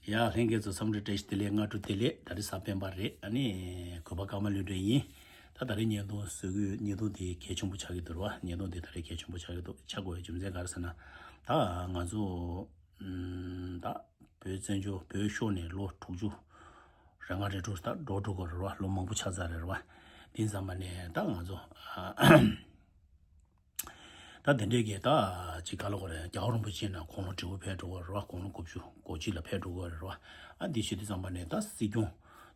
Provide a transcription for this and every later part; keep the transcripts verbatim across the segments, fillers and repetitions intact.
ཡ། ལྷན་རྒྱས་ཚོ་འཚམས་འདྲི་བཀྲ་ཤིས་བདེ་ལེགས། སྔ་དྲོ་བདེ་ལེགས། ད་རེས་གཟའ་སྤེན་པ་རེད། ཨ་ནི་གུས་པ་ཀརྨ་ལྷུན་གྲུབ་ཡིན། ད་ད་རེས་བརྙན་ཐུང་བཟོ་གི་ཡོད། བརྙན་ཐུང་དེ་གལ་ཆེན་པོ་ཆགས་ཀྱི་འདུག་ར། བརྙན་ཐུང་དེ་ད་རེས་གལ་ཆེན་པོ་ཆགས་ཀྱི་འདུག་ཆགས་དགོས་པའི་རྒྱུ་མཚན་ག་རེ་ཟེར་ན། ད་ང་ཚོ་ཨམ་ད་བོད་བཙན་བྱོལ་བོད་ཤོར་ནས་ལོ་དྲུག་ཅུ་རེ་ལྔ་རེ་དྲུག་ད་འགྲོ་འགྲོ་གི་རེད་བ། ལོ་མང་པོ་ཆགས་ཚར་རེད་བ། དེ་ཙམ་པ་ནས་ད་ང་ཚོ་ཨ། ད་དེ་འདྲའི་གི་ད་ཅིག་ག་ལ་གོ་རེད། རྒྱལ་བ་རིན་པོ་ཆེ་ན་དགུང་ལོ་བགྲེས་པོ་ཕེབས་འགྲོ་གི་རེད་བ། དགུང་ལོ་དགུ་བཅུ་གོ་གཅིག་ལ་ཕེབས་འགྲོ་གི་རེད་བ། ཨ་འདི་བྱེད་དུས་ཙམ་པ་ནས་ད་སྲིད་སྐྱོང་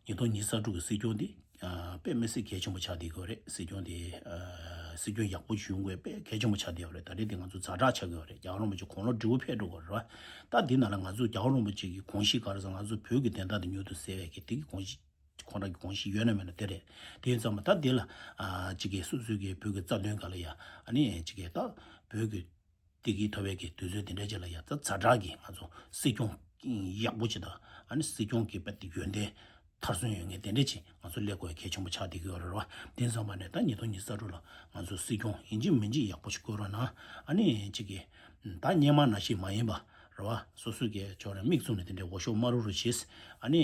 ཉིས་སྟོང་ཉི་ཤུ་རྩ་དྲུག་གི་སྲིད་སྐྱོང་འདི་ཨ་དཔེ་མི་སྲིད་གལ་ཆེན་པོ་ཆགས་བསྡད་ཀྱི་ཡོད་རེད། སྲིད་སྐྱོང་འདི་ཨ་སྲིད་སྐྱོང་ཡག་པོ་བྱུང་དགོས། དཔེ་གལ་ཆེན་པོ་ཆགས་བསྡད་ཡོད་རེད། ད་རེས་འདི་ང་ཚོ་ཛ་དྲག་ཆགས་ཀྱི་ཡོད་རེད། རྒྱལ་བ་རིན་པོ་ཆེ་དགུང་ལོ་བགྲེས་པོ་ཕེབས་འགྲོ་གི་རེད་བ། ད་འདི་ནང་ལ་ང་ཚོ་རྒྱལ་བ་རིན་པོ་ཆེ་གི་དགོངས་གཞི་ག་རེ་ཟེར། ང་ཚོ་བོད་ཀྱི་བདེན་མཐའ་དེ་མྱུར་དུ་གསལ་བའི་གི་དེ་གི་དགོངས་གཞི། ཁོང་རང་གི་དགོངས་གཞི་ཡོད་ན་མེད་ན་དེ་རེད། དེ་ཡིན་ཙང་མ་ད་དེ་ལ་ཨ་ཅིག་གི་སོ་སོའི་གི་བོད་ཀྱི་རྩ་དོན་སྒང་ལ་ཡ། ཨ་ནི་ཅིག་གི་ད་བོད་ཀྱི་བདེ་སྐྱིད་ཐོབ་པའི་གི་དུས་ཚོད་དེ་འདྲ་ཅིག་ལ་ཡ། ད་ཛ་དྲག་གི་ང་ཚོ་སྲིད་སྐྱོང་ཡག་པོ་ཅིག་དང་། ཨ་ནི་སྲིད་སྐྱོང་གི་དཔེ་དེ་ཡོན་ཏན་མཐར་སོན་ཡོད་མཁན་དེ་འདྲ་ཅིག་ང་ཚོ་སླེབས་དགོས་གལ་ཆེན་པོ་ཆགས་བསྡད་ཀྱི་ཡོད་རེད་བ། དེ་ཡིན་ཙང་མ་ནས་ད་ཉིས་སྟོང་ཉི་ཤུ་རྩ་དྲུག་ལ་ང་ཚོ་སྲིད་སྐྱོང་ཡིན་གཅིག་མིན་གཅིག་ཡག་པོ་ཞིག་བསྐོ་རོགས་གནང་། ཨ་ནི་ཅིག་གི་ད་སྔོན་མ་ནང་བཞིན་མ་ཡིན་པ་རེད་བ། སོ་སོ་གི་ཕྱོགས་ནས་མིག་བཙུམ་ནས་དེ་འདྲའི་འོས་ཤོག་མ་བླུག་རོགས་བྱེད། ཨ་ནི་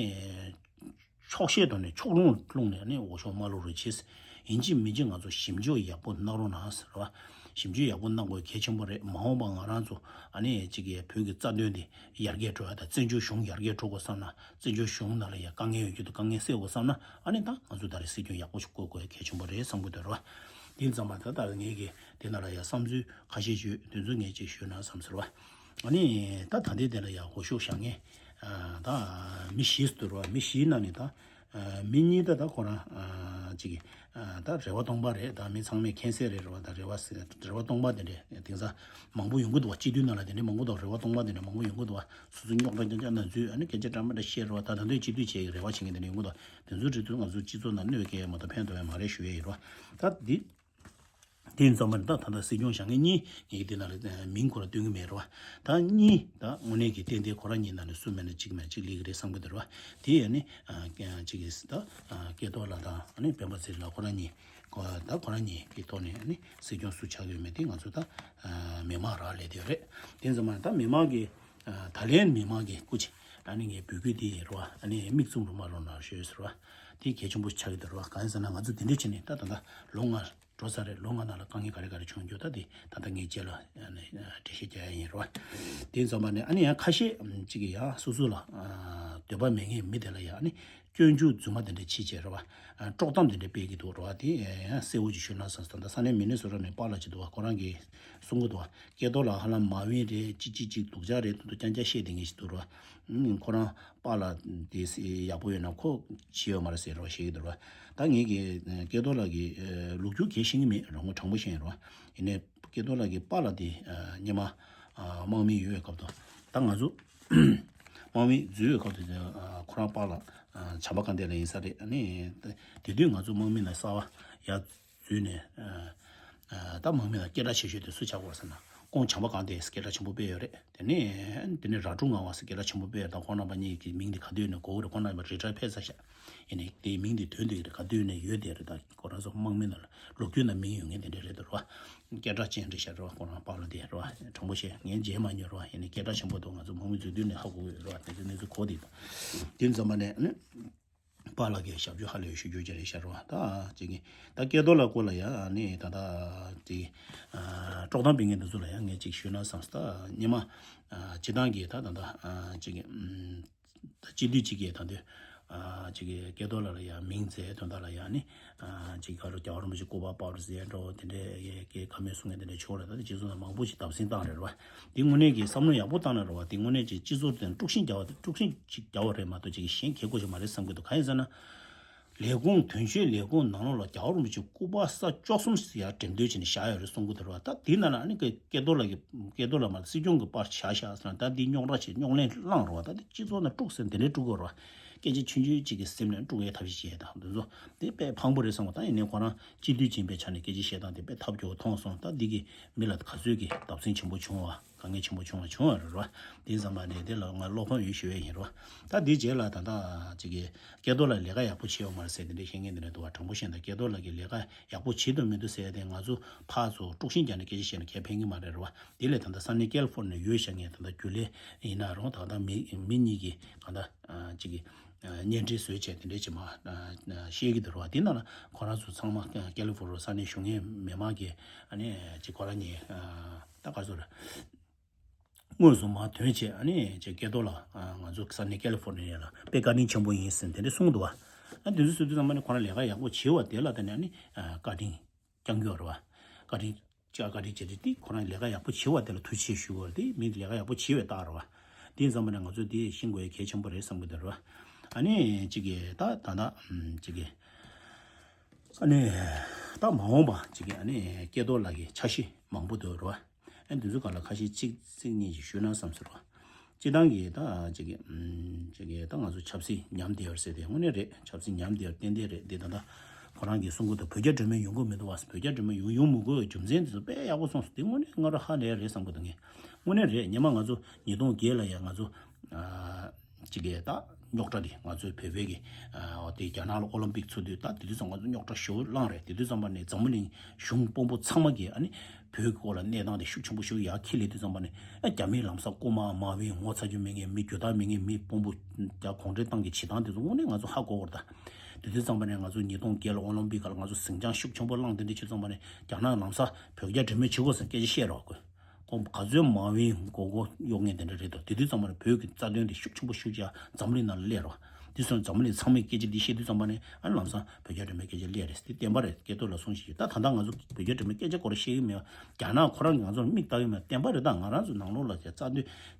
ཆོག་ཤེས་ཐོག་ནས་ཕྱོགས་ལྷུང་བླུགས་ནས་ནི་འོས་ཤོག་མ་བླུག་རོགས་བྱེད། ཡིན་གཅིག་མིན་གཅིག་ང་ཚོ་ཞིབ་འཇུག་ཡག་པོ་གནང་རོགས་གནང་ཟེར་བ། ཞིབ་འཇུག་ཡག་པོ་གནང་དགོས་གལ་ཆེན་པོ་རེད། མ་འོངས་པ་ང་རང་ཚོ་ཨ་ནི་གཅིག་གི་བོད་ཀྱི་རྩ་དོན་དེ་ཡར་རྒྱས་འགྲོ་ཡ་དང་། བཙན་བྱོལ་གཞུང་ཡར་རྒྱས་འགྲོ་དགོས་བསམ་ན། བཙན་བྱོལ་གཞུང་ནང་ལ་ཡ་དཀའ་ངལ་ཡོད་རྒྱུ་དང་། དཀའ་ངལ་སེལ་དགོས་བསམ་ན། ཨ་ནི་ད་ང་ཚོ་ད་རེས་སྲིད་སྐྱོང་ཡག་པོ་ཞིག་བསྐོ་དགོས་གལ་ཆེན་པོ་རེད་བསམ་གྱི་འདུག་ར། དེ་ཡིན་ཙང་མ་ད་ད་ངེད་ཀྱི་དེ་ནང་ལ་ཡ་བསམ་ཚུལ་ཁ་ཤས་ཡོད། དེ་ཚོ་ངས་ཅིག་ཞུས་ན་བསམ་ཟེར་བ། ཨ་ནི་ད་ད་ལྟའི་དེ་ལ་ཡ་འོས་ཤོག་བཞག་མཁན་ཨ་ད་མི་བཞི་ཟེར་བ། མི་བཞིའི་ནང་ནས་ད་ཨ་མི་གཉིས་ད་ད་ཁོ་རང་ཨ་ཅིག་གི་ཨ་ད་རེ་བ་སྟོང་པ་རེད། ད་མི་ཚང་མས་མཁྱེན་གསལ་རེད་རེད་བ། ད་རེ་བ་ཟེར་རེ་བ་སྟོང་པ་དེ་འདྲས་དེང་སང་མང་པོ་ཡོང་གི་འདུག་བ། སྤྱི་འཐུས་ནང་ལ་དེ་འདྲས་མང་པོ་འདུག་རེ་བ་སྟོང་པ་དེ་འདྲས་མང་པོ་ཡོང་གི་འདུག་བ། སོ་སོ་རྙོག་དྲ་རྐྱང་རྐྱང་ན་འཛུལ། ཨ་ནི་སྐད་ཆ་འདྲ་མི་འདྲ་བཤད་རེད་བ། ད་ད་དུང་སྤྱི་འཐུས་བྱེད་ཀྱི་རེ་བ་བྱེད་མཁན་དེ་འདྲས་ཡོང་གི་འདུག་དེ་ཚོའི་གྲས་དུ་ང་ཚོ་སྤྱི་ཚོགས་ནང་གནོད་སྐྱེལ་མ་གཏོགས་ཕན་ཐོགས་ཡ་མ་རེད་ཞུ་ཡ་ཡིན་རེད་བ། ད་འདི། དེ་ཡིན་ཙང་མ་ནི་ད་ད་ལྟ་སྲིད་སྐྱོང་བཞག་མཁན་གཉིས་ངས་དེ་ནང་ལ་མིང་ཁོ་རང་སྟོན་གྱི་མེད་རེད་བ། ད་གཉིས་ད་དངོས་གནས་ཀྱི་ཏན་ཏན་ཁོ་རང་གཉིས་ནང་ནས་སུ་མེད་ན་གཅིག་མེད་ན་གཅིག་སླེབས་ཀྱི་རེད་བསམ་གྱི་འདུག་རེད་བ། དེ་ཡང་ནི་ཨ་གཅིག་གིས་ད་ཨ་སྐལ་རྡོར་ལགས་དང་ཨ་ནི་སྤེན་པ་ཚེ་རིང་ལགས་ཁོ་རང་གཉིས་ཁོ་ད་ཁོ་རང་གཉིས་ཀྱི་ཐོག་ནས་ཨ་ནི་སྲིད་སྐྱོང་སུ་ཆགས་ཀྱི་ཡོད་མེད་དེ་ང་ཚོ་ད་ཨ་མི་མང་རག་ལས་བསྡད་ཡོད་རེད། དེ་ཡིན་ཙང་མ་ནི་ད་མི་མང་གི་ཨ་ད་ལན་མི་མང་གི་སྐུ་མཁྱེན་ཨ་ནི་ངས་འབོད་སྐུལ་དེ་ཡིན་རེད་བ། ཨ་ནི་མིག་བཙུམ་རུ་མ་རོགས་གནང་ཞུས་ཟེར་བ། དེ་གལ་ཆེན་པོ་ཆགས་ཀྱི་འདུག་རེད་བ། གང་ཡིན་ཟེར་ན་ང་ཚོ་དེ་འདྲ་བྱས་ནས་ད་ད་ལྟ་ལོ་ལྔ་འགྲོ་ས་རེད། ལོ་ལྔ་ནང་ལ་དཀའ་ངལ་ག་རེ་ག་རེ་བྱུང་རྒྱུ་ད་དེ་ད་ལྟ་ངས་རྗེས་ལ་ཨ་ནི་འགྲེལ་བཤད་རྒྱག་ཡ་ཡིན་རེད་བ། དེ་ཡིན་ཙང་མ་ནི་ཨ་ནི་ཡང་ཁ་ཤས་ཅིག་གིས་ཡང་སོ་སོ་ལ་འདོད་པ་མེད་མཁན་མི་དེ་ལ་ཡང་ཨ་ནི་སྐྱོན་བརྗོད་རྫུན་མ་དེ་འདྲ་བྱེད་བྱེད་རེད་བ། དཀྲོག་གཏམ་དེ་འདྲ་སྤེལ་གྱི་འདུག་རེད་བ། དེ་ཡང་གསལ་བོ་ཅིག་ཞུས་ན་བསམ་སོང་། ད་ས་གནས་མི་ནི་སོ་ར་ནས་པཱ་ལགས་ཅིག་འདུག་བ། ཁོ་རང་གིས་གསུང་གི་འདུག་བ། སྐལ་རྡོར་ལགས་ཧ་ལམ་མ་འོས་རེད། ཅི་ཅི་ཅིག་སྡུག་ཅག་རེད། ད་དུང་རྐྱང་རྐྱང་བཤད་བསྡད་མཁན་ཞིག་འདུག་རེད་བ། ཁོ་རང་པཱ་ལགས་དེ་ཡག་པོ་ཡོད་ན་ཁོ་བྱེད་ཡོད་མ་རེད་ཟེར་རོ་བཤད་ཀྱི་འདུག་ར། ད་ངེད་ཀྱི་སྐལ་རྡོར་ལགས་ཀྱི་ལོ་རྒྱུས་གལ་ཤེས་ཀྱི་མེད་རང་ངོ་། དྲང་པོ་བཤད་ཡིན་རོ། ཡིན་ནའི་སྐལ་རྡོར་ལགས་ཀྱི་པཱ་ལགས་དེ་སྔོན་མ་དམག་མི་ཡོད་པའི་སྐབས་དུ་ད་ང་ཚོ་དམག་མི་འཛུལ་བའི་སྐབས་དུ་ཁོ་རང་པཱ་ལགས་བྱམས་པ་དཀར་འདོན་ལགས་ཡིན་ས་རེད། ཨ་ནི་དེ་དུས་ང་ཚོ་དམག་མི་ནང་གསར་པ་ཡར་འཛུལ་ནས་ད་དམག་མི་ལ་སྐད་གྲགས་ཆེ་ཤོས་དེ་སུ་ཆགས་པ་ཟེར་ན། ཀོང་བྱམས་པ་དཀར་འདོན་སྐད་གྲགས་ཆེན་པོ་དཔེ་ཡོད་རེད། དེ་ནས་དེ་ནས་ར་ཀྲུང་ངག་དབང་སྐད་གྲགས་ཆེན་པོ་དཔེ་ཡོད། ད་ཁོང་རྣམ་པ་གཉིས་ཀྱི་མིང་དེ་ག་དུས་ནས་གོ་གི་རེད། ཁོང་རྣམ་པ་རི་ཊ་ཡར་ཕེབས་ཚར་ཤག་ཡིན་ནའི་དེའི་མིང་དེ་ཐོན་བསྡད་ཀྱི་རེད། ག་དུས་ནས་ཡོད་བསྡད་རེད། ད་ཁོ་རང་ཚོ་དམག་མི་ནང་ལ་ལོ་རྒྱུས་ནང་མིང་ཡོད་མཁན་དེ་འདྲ་རེད་འདུག་ར། སྐད་གྲགས་ཅན་རེད་ཤག་རེད་བ། ཁོ་རང་པཱ་ལགས་དེ་རེད་བ། དྲང་པོ་བཤད་ངས་མཇལ་མ་མྱོང་རེད་བ། ཡིན་ནའི་སྐད་གྲགས་ཆེན་པོ་འདུག་ང་ཚོ་དམག་མི་འཛུལ་དུས་ནས་ཧ་གོ་གི་ཡོད་རེད་བ། དེ་ཚོ་གནས་ཚུལ་གོ་བསྡད་འདུག་དེ་ཙམ་པ་ནས་ཨ་ནི། པཱ་ལགས་ཀྱི་ཞབས་ཞུ་ཧ་ལས་ཞུ་རྒྱུ་ཅིག་རེད་ཤག་རེད་བ། ད་ཅིག་གི་ད་སྐལ་རྡོར་ལགས་སྐོར་ལ་ཡང་ཨ་ནི་ད་ལྟ་དེ་དཀྲོག་གཏམ་སྤེལ་མཁན་དེ་ཚོ་ལ་ཡང་ངས་ཅིག་ཞུས་ན་བསམ་སོང་། ད་སྔོན་མ་སྤྱི་བཏང་གི་ད་ད་ད་ཅིག་གི་ད་སྤྱི་འཐུས་གཅིག་གིས་ད་དུས་ཅིག་གི་སྐལ་རྡོར་ལགས་ལ་ཡང་མིང་བརྗེས་དོན་དག་ལ་ཡང་ནི་ཅིག་ག་རུ་རྒྱལ་བ་རིན་པོ་ཆེ་སྐུ་པར་ཕབ་རུ་ཟེར་འགྲོ་དེ་འདྲའི་གི་བཀའ་མོལ་གསུང་མཁན་དེ་འདྲ་ཆོག་རེད། ད་སྤྱི་ཚོགས་ནང་མང་པོ་ཞིག་བརྡབ་གསིག་བཏང་རེད་བ། དེ་དངོས་གནས་ཀྱི་བསམ་བློ་ཡག་པོ་བཏང་ན་རེད་བ། དེ་དངོས་གནས་ཀྱི་སྤྱི་ཚོགས་དེ་དཀྲུག་ཤིང་རྒྱག་པ་དེ་དཀྲུག་ཤིང་ཅིག་རྒྱག་པ་རེད་མ་གཏོགས་ཅིག་གཞན་གལ་དགོས་ཞིག་མ་རེད་བསམ་གྱི་འདུག་གང་ཡིན་ཟེར་ན། ལས་ཁུངས་དོན་གཅོད་ལས་ཁུངས་ནང་ལོགས་ལ་རྒྱལ་བ་རིན་པོ་ཆེ་སྐུ་པར་ས་བཅུ་གསུམ་ཞིག་ཡར་འགྲེམས་སྟོན་བྱས་ནས་བཞག་ཡོད་རེད་གསུང་གི་འདུག་རེད་བ། ད་དེའི་ནང་ལ་ཨ་ནི་སྐལ་རྡོར་ལགས་ཀྱི་སྐལ་རྡོར་ལགས་མ་སྲིད་སྐྱོང་གི་པར་བཞག་བཞག་ཟེར་ན། ད་འདི་རྙོག་དྲ་བྱས་རྙོག་གླེང་བསླངས་རེད་བ། ད་འདི་སྤྱི་ཚོགས་ནང་དཀྲུག་ཟེར་འདི་འདྲའི་དཀྲུག་གི་རེད་བ། སྐད་ཆ་ཆུང་ཆུང་གཅིག་གི་སེམས་ནས་དཀྲུག་ཡའི་ཐབས་ཤེས་བྱས་དང་དེ་ཚོ་དེ་དཔེ་ཕངས་པོ་རེད་བསམ་པ། ད་ཡིན་ནའི་ཁོ་རང་སྤྱི་འཐུས་ཡིན་པའི་ཆ་ནས་སྐད་ཆ་བཤད་སྟངས་དེ་དཔེ་ཐབས་སྐྱོ་བོ་མཐོང་སོང་། ད་འདི་གིས་མི་ལ་ག་ཚོད་ཀྱི་བརྡབ་གསིག་ཆེན་པོ་བྱུང་བ། དཀའ་ངལ་ཆེན་པོ་བྱུང་བ་བྱུང་བ་རེད་བ། དེ་ཙམ་པ་ནས་དེ་ལ་ང་བློ་ཕམ་ཡོད་ཞུ་ཡས་ཡིན་རེད་བ། ད་དེ་རྗེས་ལ་ད་ལྟ་ཅིག་གི་སྐལ་རྡོར་ལགས་ལས་ཀ་ཡག་པོ་བྱས་ཡོད་མ་རེད་ཟེར་དེ་འདྲའི་བཤད་མཁན་དེ་འདྲ་འདུག་བ། དྲང་པོ་བཤད་ན་སྐལ་རྡོར་ལགས་ཀྱིས་ལས་ཀ་ཡག་པོ་བྱེད་འདུག་མི་འདུག་ཟེར་ཡ་དེ་ང་ཚོ་ཕར་ཚུར་དཀྲུག་ཤིང་རྒྱག་ནས་སྐད་ཆ་བཤད་ན་གལ་ཕན་གྱི་མ་རེད་རེད་བ། དེ་ལས་ད་ལྟ་ས་གནས་ཀལ་ཧྥོར་ནི་ཡ་ཡོད་བཞག་མཁན་ད་ལྟ་རྒྱུན་ལས་ཡིན་ན་རུང་ད་ལྟ་མི་མི་གཉིས་ཀྱིས་ད་ལྟ་ཅིག་གི་བརྙན་འཕྲིན་བཟོས་བྱས་དེ་འདྲས་ཅིག་མ་བཤད་ཀྱི་འདུག་རེད་བ། དེ་ནང་ལ་ཁོ་རང་ཚོ་ཚང་མ་ཀལ་ཧྥོར་ས་གནས་བཞུགས་མཁན་མི་མང་གིས་ཨ་ནི་ཅིག་ཁོ་རང་གཉིས་ད་ག་ཚོད་རེད། དངོས་སུ་མར་ཐོན་བྱས་ཨ་ནི་ཅིག་སྐལ་རྡོར་ལགས་ང་ཚོ་ས་གནས་ཀལ་ཧྥོར་ནི་ཡ་ལ་དཔེ་བཀའ་དྲིན་ཆེན་པོ་ཡིན་ཟེར་དེ་འདྲས་གསུངས་འདུག་བ། ཨ་དེ་ཚོ་གསུང་དུས་ཙམ་པ་ནི་ཁོ་རང་ལས་ཀ་ཡག་པོ་བྱས་བ་དེ་ལ་ད་ནི་ཨ་ནི་བཀའ་དྲིན་བསྐྱང་རྒྱུ་རེད་བ། བཀའ་དྲིན་བསྐྱང་བཀའ་དྲིན་བྱེད་དུས་དེ་ཁོ་རང་ལས་ཀ་ཡག་པོ་བྱེད་བ་དེ་ལ་ཐུགས་རྗེ་ཆེ་ཞུ་དགོས་རེད། དེ་མི་ལས་ཀ་ཡག་པོ་བྱེད་པའི་རྟགས་རེད་བ། དེ་ཙམ་པ་ནས་ང་ཚོས་དེ་ཤེས་དགོས་ཡ་གལ་ཆེན་པོ་རེད་བསམ་གྱི་འདུག་རེད་བ། ཨ་ནི་གཅིག་གིས་ད་ད་ད་གཅིག་གིས་ཨ་ནི་ད་མ་འོངས་པ་གཅིག་གིས་ཨ་ནི་སྐལ་རྡོར་ལགས་ཀྱི་འཆར་གཞི་མང་པོ་འདུག་རེད་བ། ཨ་འདི་ཚོ་སྒང་ལ་ཁ་ཤས་གཅིག་གཅིག་གཉིས་ཤིག་ཞུས་ན་བསམ་ཟེར་བ། སྤྱི་བཏང་གི་ད་ཅིག་གི་ཅིག་གི་ད་ང་ཚོ་ཆབ་སྲིད་ཉམས་བསྡད་ཡོད་ཟེར་དེ་དངོས་གནས་རེད། ཆབ་སྲིད་ཉམས་བསྡད་ཡོད་ཏན་ཏན་རེད། འདི་ད་ལྟ་ཁོ་རང་གིས་གསུང་གི་འདུག་བོད་རྒྱ་འབྲེལ་མོལ་ཡོང་གི་མི་འདུག་བ། བོད་རྒྱ་འབྲེལ་མོལ་ཡོང་ཡོང་མི་དགོས་རྒྱུ་མཚན་དེ་ཚོ་དཔེ་ཡག་པོ་གསུངས་སོང་། དེ་དངོས་གནས་ང་རང་ཧ་ལས་རེད་བསམ་གི་འདུག་ངས་དངོས་གནས་རེད། སྔོན་མ་ང་ཚོ་ཉིས་སྟོང་བརྒྱད་ལ་ཡང་ང་ཚོ་ཅིག་གི་ད་རྙོག་དྲ་དེ་ང་ཚོའི་བོད་པའི་གི་ཨ་དེ་རྒྱ་ནག་ལ་ཨོ་ལིམ་པིག་ཚུགས་དུས་ད་དེ་དུས་ཙམ་ང་ཚོ་རྙོག་དྲ་ཞེ་པོ་བསླངས་རེད། དེ་དུས་ཙམ་པ་ནས་འཛམ་བུ་གླིང་གཞུང་དཔོན་པོ་ཚང་མ་གིས་ཨ་ནི་བོད་ཀྱི་སྐོར་ལ་གནས་སྟངས་དེ་ཤུགས་ཆེན་པོ་ཞེ་པོ་ཡར་འཁྱེར་སླེབས་དུས་ཙམ་པ་ནས་ཨ་རྒྱ་མིས་ལམ་སང་རྐུན་མ་དམར་པོའི་ངོ་ཚ་རྒྱུ་མེད་མཁན་མི་རྒྱུ་དག་མེད་མཁན་མི་དཔོན་པོ་རྒྱ་གུང་ཁྲན་ཏང་གི་བྱེད་སྟངས་དེ་ཚོ་དངོས་གནས་ང་ཚོ་ཧ་གོ་བར་ད། དེ་དུས་ཙམ་པ་ནས་ང་ཚོ་ཉིས་སྟོང་བརྒྱད་ལ་ཨོ་ལིམ་པིག་སྒང་ལ་ང་ཚོ་ཟིང་ཆ་ཤུགས་ཆེན་པོ་བསླངས། དེ་འདྲ་བྱེད་ཙམ་པ་ནས་རྒྱ་ནག་ལམ་སང་བོད་རྒྱ་འབྲེལ་མོལ་བྱེད་དགོས་ཟེར་སྐད་ཆ་བཤད་རོགས་དགོས། ཁོང་ག་ཚོད་དམར་པོའི་མགོ་སྐོར་གཡོག་མཁན་དེ་འདྲ་རེད་དོ། དེ་དུས་ཙམ་པ་ནས་བོད་ཀྱི་རྩ་དོན་དེ་ཤུགས་ཆེན་པོ་ཤུགས་ཆེ་འཛམ་གླིང་ནང་ལ་སླེབས་རོགས། དེ་སོང་འཛམ་གླིང་ཚང་མས་སྐད་ཆ་འདི་བཤད་དུས་ཙམ་པ་ནས་ཨ་ལམ་སང་བོད་རྒྱ་འབྲེལ་མོལ་སྐད་ཆ་སླེབས་རེད། དེ་བདེན་པ་རེད། སྐལ་རྡོར་ལགས་གསུངས་ཤིག་ད་ད་ལྟ་ང་ཚོ་བོད་རྒྱ་འབྲེལ་མོལ་སྐད་ཆ་སྐོར་བཤད་ཀྱི་མེད། རྒྱ་ནག་ཁོ་རང་གིས་ང་ཚོར་མིག་ལྟ་གི་མེད། བདེན་པ་རེད། ད་ང་རང་ཚོ་ནང་ལོགས་ལ་རྩ་དོན་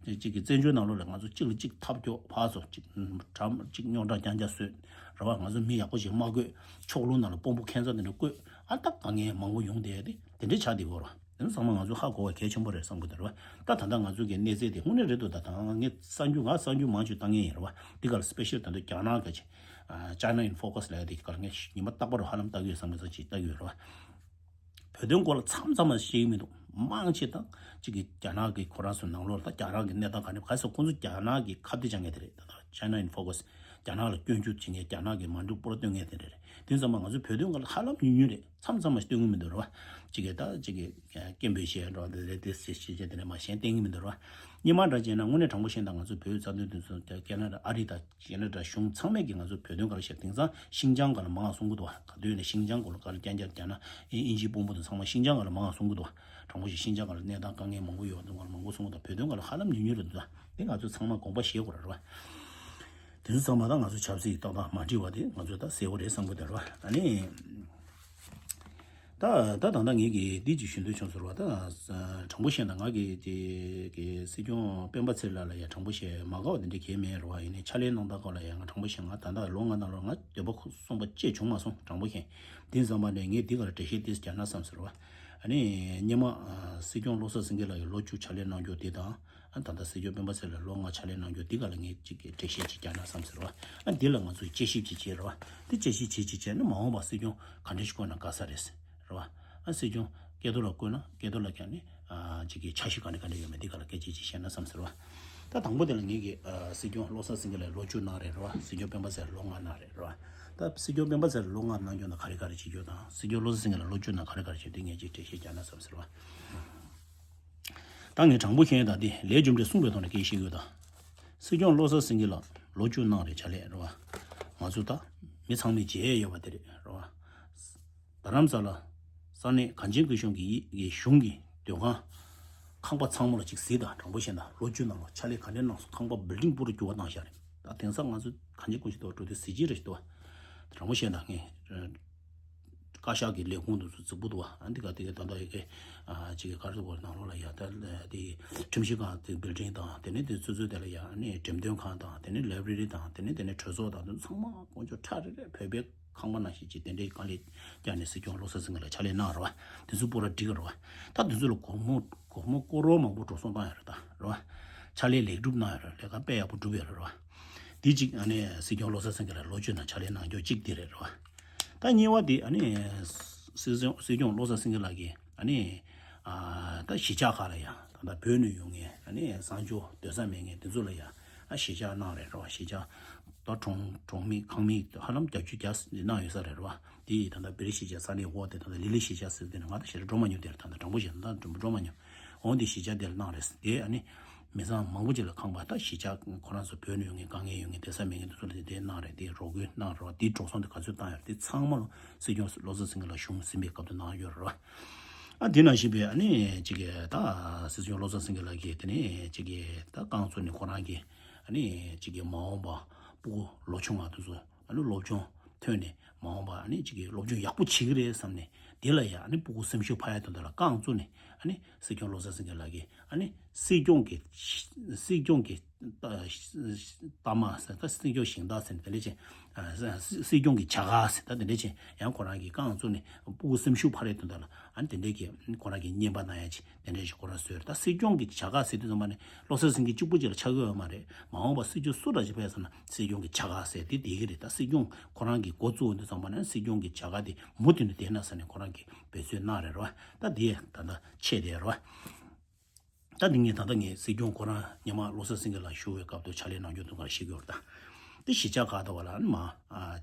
གཅིག་གི་བཙན་བྱོལ་ནང་ལོགས་ལ་ང་ཚོ་གཅིག་ལ་གཅིག་ཐབས་སྐྱོ་ཕར་ཚུར་གཅིག་གྲམ་གཅིག་རྙོག་དྲ་རྐྱང་རྐྱང་བཟོས་རེད་བ། ང་ཚོ་མི་ཡག་པོ་ཞིག་མ་བསྐོས། ཕྱོགས་ལྷུང་ནང་ལ་དཔོན་པོ་ཁྱད་མཚར་དེ་འདྲ་བསྐོས། ཨ་ད་དཀའ་ངལ་མང་པོ་ཡོང་བསྡད་དེ་དེ་འདྲ་ཆགས་བསྡད་ཡོད་རེད་བ། དེ་ཚང་མ་ང་ཚོ་ཧ་གོ་བ་གལ་ཆེན་པོ་རེད་བསམ་གི་འདུག་རེད་བ། ད་ད་ལྟ་ང་ཚོ་གི་གནས་ཚད་དེ་དངོས་གནས་རེད་འདུག་ད་ད་ངས་གསར་འགྱུར་ང་གསར་འགྱུར་མང་ཆེ་བཏང་མཁན་ཡིན་རེད་བ། འདི་ག་ལ་སི་པེ་ཤལ་ད་ལྟ་རྒྱ་ནག་གི་ཅིག་ཨ་China in Focus ལབ་ཡ་དེ་ག་ལ་ངས་ཉི་མ་རྟག་པར་ཧ་ལམ་ལྟ་གི་ཡོད་བསམ་གི་ཚོད་ཅིག་ལྟ་གི་ཡོད་རེད་བ། བོད་དོན་སྐོར་ལ་མཚམས་མཚམས་ལ་བཤད་ཀྱི་མི་འདུག་མང་ཆེ་དང་གཅིག་གི་རྒྱ་ནག་གི་ཁོ་རང་ཚོའི་ནང་ལོགས་ལ་ད་རྒྱ་ནག་གི་གནས་སྟངས་ག་ནས་ག་ས་ཁོང་ཚོ་རྒྱ་ནག་གི་ཁ་གཏད་བཅག་མཁན་དེ་རེད། ད་ལྟ་China in Focus རྒྱ་ནག་ལ་སྐྱོན་བརྗོད་བྱེད་མཁན་རྒྱ་ནག་གི་མ་འགྲིག་པོ་ར་སྟོན་མཁན་དེ་འདྲ་རེད། དེ་ཙམ་པ་ང་ཚོ་བོད་དོན་སྒང་ལ་ཧ་ལམ་ཉུང་ཉུང་རེད། མཚམས་མཚམས་མ་སྟོན་གྱི་མི་འདུག་རེད་བ། གཅིག་གི་ད་གཅིག་གི་སྐད་འབོད་བྱས་འགྲོ་དེ་རེད། དེ་ཟེར་བྱས་བྱས་དེ་འདྲ་མ་གཞན་བསྟན་གྱི་མི་འདུག་རེད་བ། སྔོན་མ་འདྲ་བྱས་ན་དངོས་གནས་དྲང་པོ་བཤད་ན་ང་ཚོ་བོད་རྩ་དོན་དེ་ཚོ་རྒྱ་ནག་དང་ཨ་རི་དང་རྒྱ་ནག་དང་གཞུང་ཚང་མས་ཀྱིས་ང་ཚོ་བོད་དོན་སྒང་ལ་བཤད། དེང་སང་ཤིན་ཅང་སྒང་ལ་མང་བ་གསུང་གི་འདུག་བ། ག་དུས་ནས་ཤིན་ཅང་སྐོར་ལ་ག་ལ་རྐྱང་རྐྱང་རྒྱ་ནག་དབྱིན་ཇིའི་དཔོན་པོ་དང་ཚང་མ་ཤིན་ཅང་སྒང་ལ་མང་བ་གསུང་གི་འདུག་བ། དྲང་པོ་ཞིག་ཤིན་ཅང་སྒང་ལ་གནས་སྟངས་དཀའ་ངལ་མང་པོ་ཡོད་འདུག་སྒང་ལ་མང་པོ་གསུང་གི་འདུག་བོད་དོན་སྒང་ལ་ཧ་ལམ་ཉུང་ཉུང་རེད་འདུག་དེ་ང་ཚོས་ཚང་མ་དགོངས་པ་བཞེས་དགོས་རེད་བ། དེ་ཚོ་ཚང་མ་ད་ང་ཚོ་ཆབ་སྲིད་ཀྱི་ཏག་ཏག་མ་འགྲིག་པ་དེ་ང་ཚོས་ད་གསལ་པོ་རེད་བསམ་གི་འདུག་རེད་བ། ཨ་ནི། ད་ད་ད་ད་ངས་ཀྱི་འདི་ཅིག་ཞུ་འདོད་བྱུང་ཟེར་བ། ད་དྲང་པོ་བཤད་ན་ང་གི་དེ་གི་སྲིད་སྐྱོང་སྤེན་པ་ཚེ་རིང་ལགས་ལ་ཡ་དྲང་པོ་བཤད་མ་དགའ་བ་དེ་འདྲ་གང་ཡང་མེད་རེད་བ། ཡིན་ནའི་ཕྱག་ལས་གནང་སྟངས་སྐོར་ལ་ཡ་ང་དྲང་པོ་བཤད་ང་ད་ལྟ་ལོ་ལྔ་ནང་ལོགས་ང་འདོད་པ་ཁུག་སོང་པ་ཅིག་བྱུང་མ་སོང་། དྲང་པོ་བཤད། དེ་ཙམ་པ་ནས་ངས་འདི་ག་ལ་འགྲེལ་བཤད་ཏོག་ཙམ་རྒྱག་ན་བསམ་ཟེར་བ། ཨ་ནི་སྔོན་མ་སྲིད་སྐྱོང་བློ་བཟང་སེང་གེ་ལགས་ཀྱིས་ལོ་བཅུ་ཕྱག་ལས་གནང་རྒྱུ་དེ་དང་། ཨ་ད་ལྟ་སྲིད་སྐྱོང་སྤེན་པ་ཚེ་རིང་ལོ་ལྔ་ཕྱག་ལས་གནང་རྒྱུ་འདི་ག་ལ་ངས་གཅིག་གི་འགྲེལ་བཤད་ཅིག་རྒྱག་ན་བསམ་ཟེར་བ། ཨ་འདི་ལ་ང་ཚོས་དཔྱད་ཞིབ་ཅིག་བྱེད་རོགས། འདི་དཔྱད་ཞིབ་བྱེད་ཅིག་བྱས་ན་མ་འོངས་པ་སྲིད་སྐྱོང་ག་འདྲ་ཞིག་བསྐོ་ན་དགའ་ས་རེད་ཟེར་རོགས། ཨ་སྲིད་སྐྱོང་སྐལ་རྡོར་ལ་བསྐོས་ན་སྐལ་རྡོར་ལགས་ཀྱང་ནི་ཨ་གཅིག་གི་འཆར་གཞི་ག་འདྲ་ག་འདྲ་ཡོད་མེད་འདི་ག་ལ་སྐད་ཆ་ཅིག་བཤད་ན་བསམ་ཟེར་བ། ད་དང་པོ་དེ་ལ་ངས་ཀྱི་ཨ་སྲིད་སྐྱོང་བློ་བཟང་སེང་གེ་ལགས་ལོ་བཅུ་གནང་རེད་རོགས། སྲིད་སྐྱོང་སྤེན་པ་ཚེ་རིང་ལོ་ལྔ་གནང་རེད་རོགས། ད་སྲིད་སྐྱོང་སྤེན་པ་ཚེ་རིང་ལོ་ལྔ་གནང་རྒྱུ་ན་ག་རེ་ག་རེ་བྱེད་རྒྱུ་དང་སྲིད་སྐྱོང་བློ་བཟང་སེང་གེ་ལགས་ལོ་བཅུ་གནང་ག་རེ་ག་རེ་བྱེད་འདི་ངས་ཅིག་འགྲེལ་བཤད་རྒྱག་ན་བསམ་ཟེར་བ། ད་ངས་དྲང་པོ་བཤད་ཡ་ད་འདི་ལས་རྒྱུ་འབྲས་གསུངས་པའི་ཐོག་ནས་སྐད་ཆ་བཤད་ཡོད་ད། སྲིད་སྐྱོང་བློ་བཟང་སེང་གེ་ལགས་ལོ་བཅུ་གནང་རེད་ཕྱག་ལས་རེད་བ། ང་ཚོ་ད་མི་ཚང་མས་མཇལ་ཡས་ཡོད་པ་དེ་རེད་རེད་བ། རྡ་རམ་ས་ལ་ས་གནས་གངས་ཅན་སྐྱིད་གཤོངས་ཀྱི་ཡི་གི་གཞུང་གི་སྡོད་ཁང་ཁང་པ་ཚང་མ་ལ་ཅིག་གཟིགས་དང་། དྲང་པོ་བཤད་ན་ལོ་བཅུ་ནང་ལ་ཕྱག་ལས་ག་འདྲས་གནང་སོང་། ཁང་པ་བིལ་ཌིང་པུ་རུ་འགྱུར་བ་བཏང་བཞག་རེད། ད་དེང་སང་ང་ཚོ་གངས་ཅན་སྐྱིད་གཤོངས་ཞིག་འདུག་བ། འགྲོ་དུས་གཟི་བརྗིད་རེ་ཞིག་འདུག་བ། དྲང་པོ་བཤད་ན་ངས། བཀའ་ཤག་གི་ལས་ཁུངས་དེ་ཚོ་རྫིག་པོ་འདུག་བ། ཨ་འདི་ག་དེ་ག་ད་ལྟ་ཡི་གེ་ཨ་ཅིག་གི་གར་སོ་གོར་ནང་ལོགས་ལ་ཡ་ད་དེ་ཁྲིམས་ཞིབ་ཁང་དེ་བིལ་ཌིང་དང་དེ་ནས་དེ་ཚོ་ཚོ་དེ་ལ་ཡ་ཨ་ནི་འགྲེམས་སྟོན་ཁང་དང་དེ་ནས་ལའི་བྷྲེ་རི་དང་དེ་ནས་དེ་ནས་གྲོས་ཚོགས་དང་དེ་ཚང་མ་དཀོན་མཆོག་ཁྲ་རེ་རེ་བོད་པའི་ཁང་པ་ནང་བཞིན་ཅིག་དེ་འདྲའི་གང་ལས་ཀྱང་ནས་སྲིད་སྐྱོང་བློ་བཟང་སེང་གེ་ལགས་ཕྱག་ལས་གནང་རོགས། དེ་ཚོ་པུ་ར་འགྲིག་རོགས། ད་དེ་ཚོ་ལ་སྒོར་མོ་སྒོར་མོ་སྐོར་རོགས་མང་པོ་འགྲོ་སོང་བཏང་ཡ་རེད་ད་རོགས། ཕྱག་ལས་ལེགས་གྲུབ་གནང་ཡ་རེད། ལས་ཀ་དཔེ་ཡག་པོ་སྒྲུབ་ཡ་རེད་རོགས། དེ་གཅིག་ཨ་ནི་སྲིད་སྐྱོང་བློ་བཟང་སེང་གེ་ལགས་ལོ་བཅུ་ནང་ཕྱག་ལས་གནང་རྒྱུ་གཅིག་དེ་རེད་རོ། ད་གཉིས་པ་དེ་ཨ་ནི་སྲིད་སྐྱོང་སྲིད་སྐྱོང་བློ་བཟང་སེང་གེ་ལགས་ཀྱིས་ཨ་ནི་ཨ་ད་གཞིས་ཆགས་ཁག་ལ་ཡང་ད་ལྟ་བོད་ནས་ཡོང་མཁན་ཨ་ནི་གསང་སྤྱོད་སྡོད་ས་མེད་མཁན་དེ་ཚོ་ལ་ཡང་ཨ་གཞིས་ཆགས་གནང་རེད་རོ། གཞིས་ཆགས་ད་གྲོང་གྲོང་མི་ཁང་མིག་ཧ་ལམ་བརྒྱད་ཅུ་གྱ་གནང་ཡོད་ས་རེད་རོ། དེ་ཡིས་ད་ལྟ་བེ་རི་གཞིས་ཆགས་ས་གནས་འོག་དེ་ད་ལྟ་ལི་ལི་གཞིས་ཆགས་ཟེར་དེ་ནས་ང་ད་ཞེ་དྲག་འགྲོ་མ་མྱོང་། དེར་ད་ལྟ་དྲང་པོ་བཤད་ན་ད་འགྲོ་མ་མྱོང་། འོང་དེ་གཞིས་ཆགས་དེ་ལ་གནང་རེད། དེ་ཨ་ནི་མི་ཚང་མང་པོ་ཅིག་ལ་ཁང་པ་ད་གཞིས་ཆགས་ཁོ་རང་ཚོ་བོད་ནས་ཡོང་མཁན་དཀའ་ངལ་ཡོད་མཁན་སྡོད་ས་མེད་མཁན་དེ་ཚོ་ལ་དེ་དེ་གནང་རེད། དེ་རོགས་སྐྱོར་གནང་རོགས། དེ་འགྲོ་སོང་དེ་ག་ཚོད་བཏང་ཡོད་རེད། དེ་ཚང་མ་ལོ་སྲིད་སྐྱོང་བློ་བཟང་སེང་གེ་ལགས་གཞུང་ཟིན་པའི་སྐབས་དུ་གནང་ཡོད་རེད་རོ། ཨ་དེ་ནང་བཞིན་པའི་ཨ་ནི་ཅིག་གི་ད་སྲིད་སྐྱོང་བློ་བཟང་སེང་གེ་ལགས་ཀྱིས་དེ་ནས་ཅིག་གི་ད་རྐང་བཙུགས་ནས་ཁོ་རང་གིས་ཨ་ནི་ཅིག་གི་མ་འོངས་པ་སྤུ་གུ་ལོ་ཆུང་བ་དེ་ཚོ་ཨ་ནི་སློབ་སྦྱོང་ཐོན་ནས་མ་འོངས་པ་ཨ་ནི་ཅིག་གི་སློབ་སྦྱོང་ཡག་པོ་བྱེད་ཀྱི་རེད་བསམ་ནས་དེ་ལ་ཡང་ཨ་ནི་སྤུ་གུ་སེམས་ཤུགས་འཕར་ཡ་དོན་དག་ལ་རྐང་བཙུགས་ནས་ཨ་ནི་སྲིད་སྐྱོང་བློ་བཟང་སེང་གེ་ལགས་ཀྱིས་ཨ་ནི་སྲིད་སྐྱོང་གི་སྲིད་སྐྱོང་གི་ལྟ་མ་ཟེར་ད་སྲིད་སྐྱོང་གཞན་དག་ཟེར་ནས་དེ་འདྲ་བྱས། ཨ་སྲིད་སྲིད་སྐྱོང་གི་བྱ་དགའ་ཟེར་ད་དེ་འདྲ་བྱས་ཡང་ཁོ་རང་གི་རྐང་བཙུགས་ནས་སྤུ་གུ་སེམས་ཤུགས་འཕར་ཡ་དོན་དག་ལ་ཨ་ནི་དེ་འདྲ་གི་ཁོ་རང་གི་བརྙན་པར་གནང་ཡ་ཅིག་དེ་འདྲ་ཞིག་ཁོ་རང་བཟོས་རེད། ད་སྲིད་སྐྱོང་གི་བྱ་དགའ་ཟེར་དུས་ཙམ་པ་ནི་བློ་བཟང་སེང་གེ་གཅིག་པུ་ཅིག་ལ་ཆགས་ཀྱི་ཡོད་མ་རེད། མ་འོངས་པ་སྲིད་སྐྱོང་སུ་འདྲ་ཅིག་ཕེབས་སོང་ན་སྲིད་སྐྱོང་གི་བྱ་དགའ་ཟེར་དེ་བསྡད་ཀྱི་རེད། ད་སྲིད་སྐྱོང་ཁོ་རང་གི་འགོ་བཙུགས་དུས་ཙམ་པ་ནི་སྲིད་སྐྱོང་གི་བྱ་དགའ་དེ་མུ་མཐུད་ནས་བསྡད་ན་ཟེར་ནས་ཁོ་རང་གིས་འབད་བརྩོན་གནང་རེད་རོ། ད་དེ་ད་ལྟ་ཆེད་དེ་རོ། ད་འདི་ངས་ད་ལྟ་ངས་སྲིད་སྐྱོང་ཁོ་རང་སྔོན་མ་བློ་བཟང་སེང་གེ་ལགས་བཞུགས་པའི་སྐབས་དུ་ཕྱག་ལས་གནང་རྒྱུ་དུ་གར་ཤེས་ཀྱི་ཡོད་ད། དེ་གཞིས་ཆགས་ཁག་ད་བ་ལ་ནི་མ་ཨ་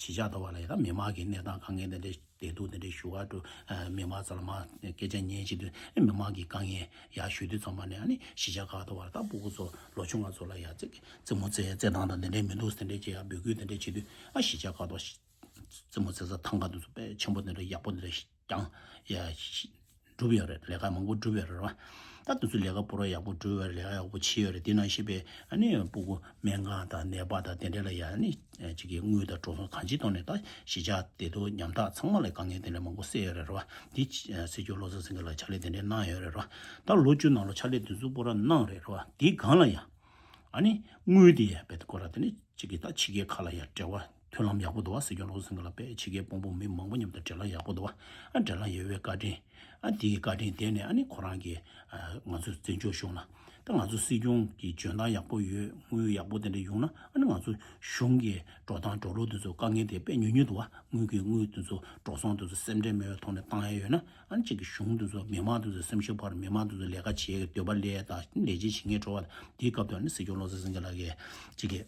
གཞིས་ཆགས་ད་བ་ལ་ཡ་ད་མི་མང་གི་གནས་སྟངས་དཀའ་ངལ་དེ་འདྲས་བདེ་སྡུག་དེ་འདྲས་ཞུ་ག་འགྲོ། མི་མང་ཚོ་ལ་མ་སྐད་ཆ་ཉན་བྱེད་དུས་ཨེ་མི་མང་གི་དཀའ་ངལ་ཡ་ཞུ་དུས་ཙམ་པ་ནས་ཨ་ནི་གཞིས་ཆགས་ཁག་ད་བ་ལ་ད་སྤུ་གུ་ཚོ་ལོ་ཆུང་བ་ཚོ་ལ་ཡ་རྩེད་རྩེད་མོ་རྩེ་རྩེད་སྟངས་དང་དེ་འདྲས་མི་འདུག་དེ་འདྲས་བྱེད་ཡ་འབོད་སྐུལ་དེ་འདྲས་བྱེད་དུས་ཨ་གཞིས་ཆགས་ཁག་ད་བ་རྩེད་མོ་རྩེ་ས་ཐང་ག་དེ་ཚོ་དཔེ་ཆེན་པོ་དེ་འདྲ་ཡག་པོ་དེ་འདྲ་ཀྱང་ཡ་ཤི་སྒྲུབ་ཡོད་རེད། ལས་ཀ་མང་པོ་སྒྲུབ་ཡོད་རེད་རོ། ད་དེ་ཚོ་ལས་ཀ་པོ་ར་ཡག་པོ་སྒྲུབ་ཡོད་རེད། ལས་ཀ་ཡག་པོ་བྱེད་ཡོད་རེད། དེ་ནང་བཞིན་པའི་ཨ་ནི་སྤུ་གུ་སྨན་ཁང་དང་ནད་པ་དང་དེ་འདྲ་ལ་ཡ་ཨ་ནི་ཅིག་གི་དངུལ་དང་འགྲོ་སོང་གང་ཅིའི་ཐོག་ནས་ད་གཞིས་ཆགས་བདེ་སྡུག་ཉམ་ཐག་ཚང་མ་ལ་དཀའ་ངལ་དེ་འདྲ་མང་པོ་སེལ་ཡོད་རེད་རོ། དེ་སྲིད་སྐྱོང་བློ་བཟང་སེང་གེ་ལགས་ཕྱག་ལས་དེ་འདྲ་གནང་ཡོད་རེད་རོ། ད་ལོ་བཅུ་ནང་ལོ་ཕྱག་ལས་དེ་ཚོ་པོ་ར་གནང་རེད་རོ། དེའི་སྒང་ལ་ཡ་ཨ་ནི་དངུལ་དེ་ཡ་བེད་ཁོ་ར་དེ་ནི་གཅིག་གིས་ད་ཕྱི་རྒྱལ་ཁག་ལ་ཡ་འབྲེལ་བ་མཐུན་ལམ་ཡག་པོ་འདུག་བ། སྲིད་སྐྱོང་བློ་བཟང་སེང་གེ་ལགས་དཔེ་ཕྱི་རྒྱལ་དཔོན་པོ་མི་མང་པོ་མཉམ་དུ་འབྲེལ་ལམ་ཡག་པོ་འདུག་བ། ཨ་འབྲེལ་ལམ་ཡོད་པའི་བཀའ་དྲིན་ཨ་དེ་གི་བཀའ་དྲིན་དེ་ནས་ཨ་ནི་ཁོ་རང་གིས་ང་ཚོ་བཙན་བྱོལ་གཞུང་ལ་ད་ང་ཚོ་སྲིད་སྐྱོང་གི་འཇོན་ཐང་ཡག་པོ་ཡོད། དངུལ་ཡག་པོ་དེ་འདྲ་ཡོང་ན་ཨ་ནི་ང་ཚོ་གཞུང་གི་འགྲོ་སྟངས་འགྲོ་ལུགས་དེ་ཚོ་དཀའ་ངལ་དེ་དཔེ་ཉུང་ཉུང་འདུག་བ། དངུལ་གྱི་དངུལ་དེ་ཚོ་འགྲོ་སོང་དེ་ཚོ་སེམས་ཁྲལ་མེད་པའི་ཐོག་ནས་བཏང་ཡ་ཡོད་ན། ཨ་ནི་གཅིག་གི་གཞུང་དེ་ཚོ་མི་མང་དེ་ཚོ་སེམས་ཤུགས་འཕར། མི་མང་དེ་ཚོ་ལས་ཀ་བྱེད་ཀྱི་འདོད་པ་སླེབས་ཡ་དང་ལས་བྱེད་བྱེད་མཁན་འགྲོ་བ་དང་དེའི་སྐབས་དུ་ཨ་ནི་སྲིད་སྐྱོང་བློ་བཟང་སེང་གེ་ལགས་ཀྱིས་གཅིག་གི་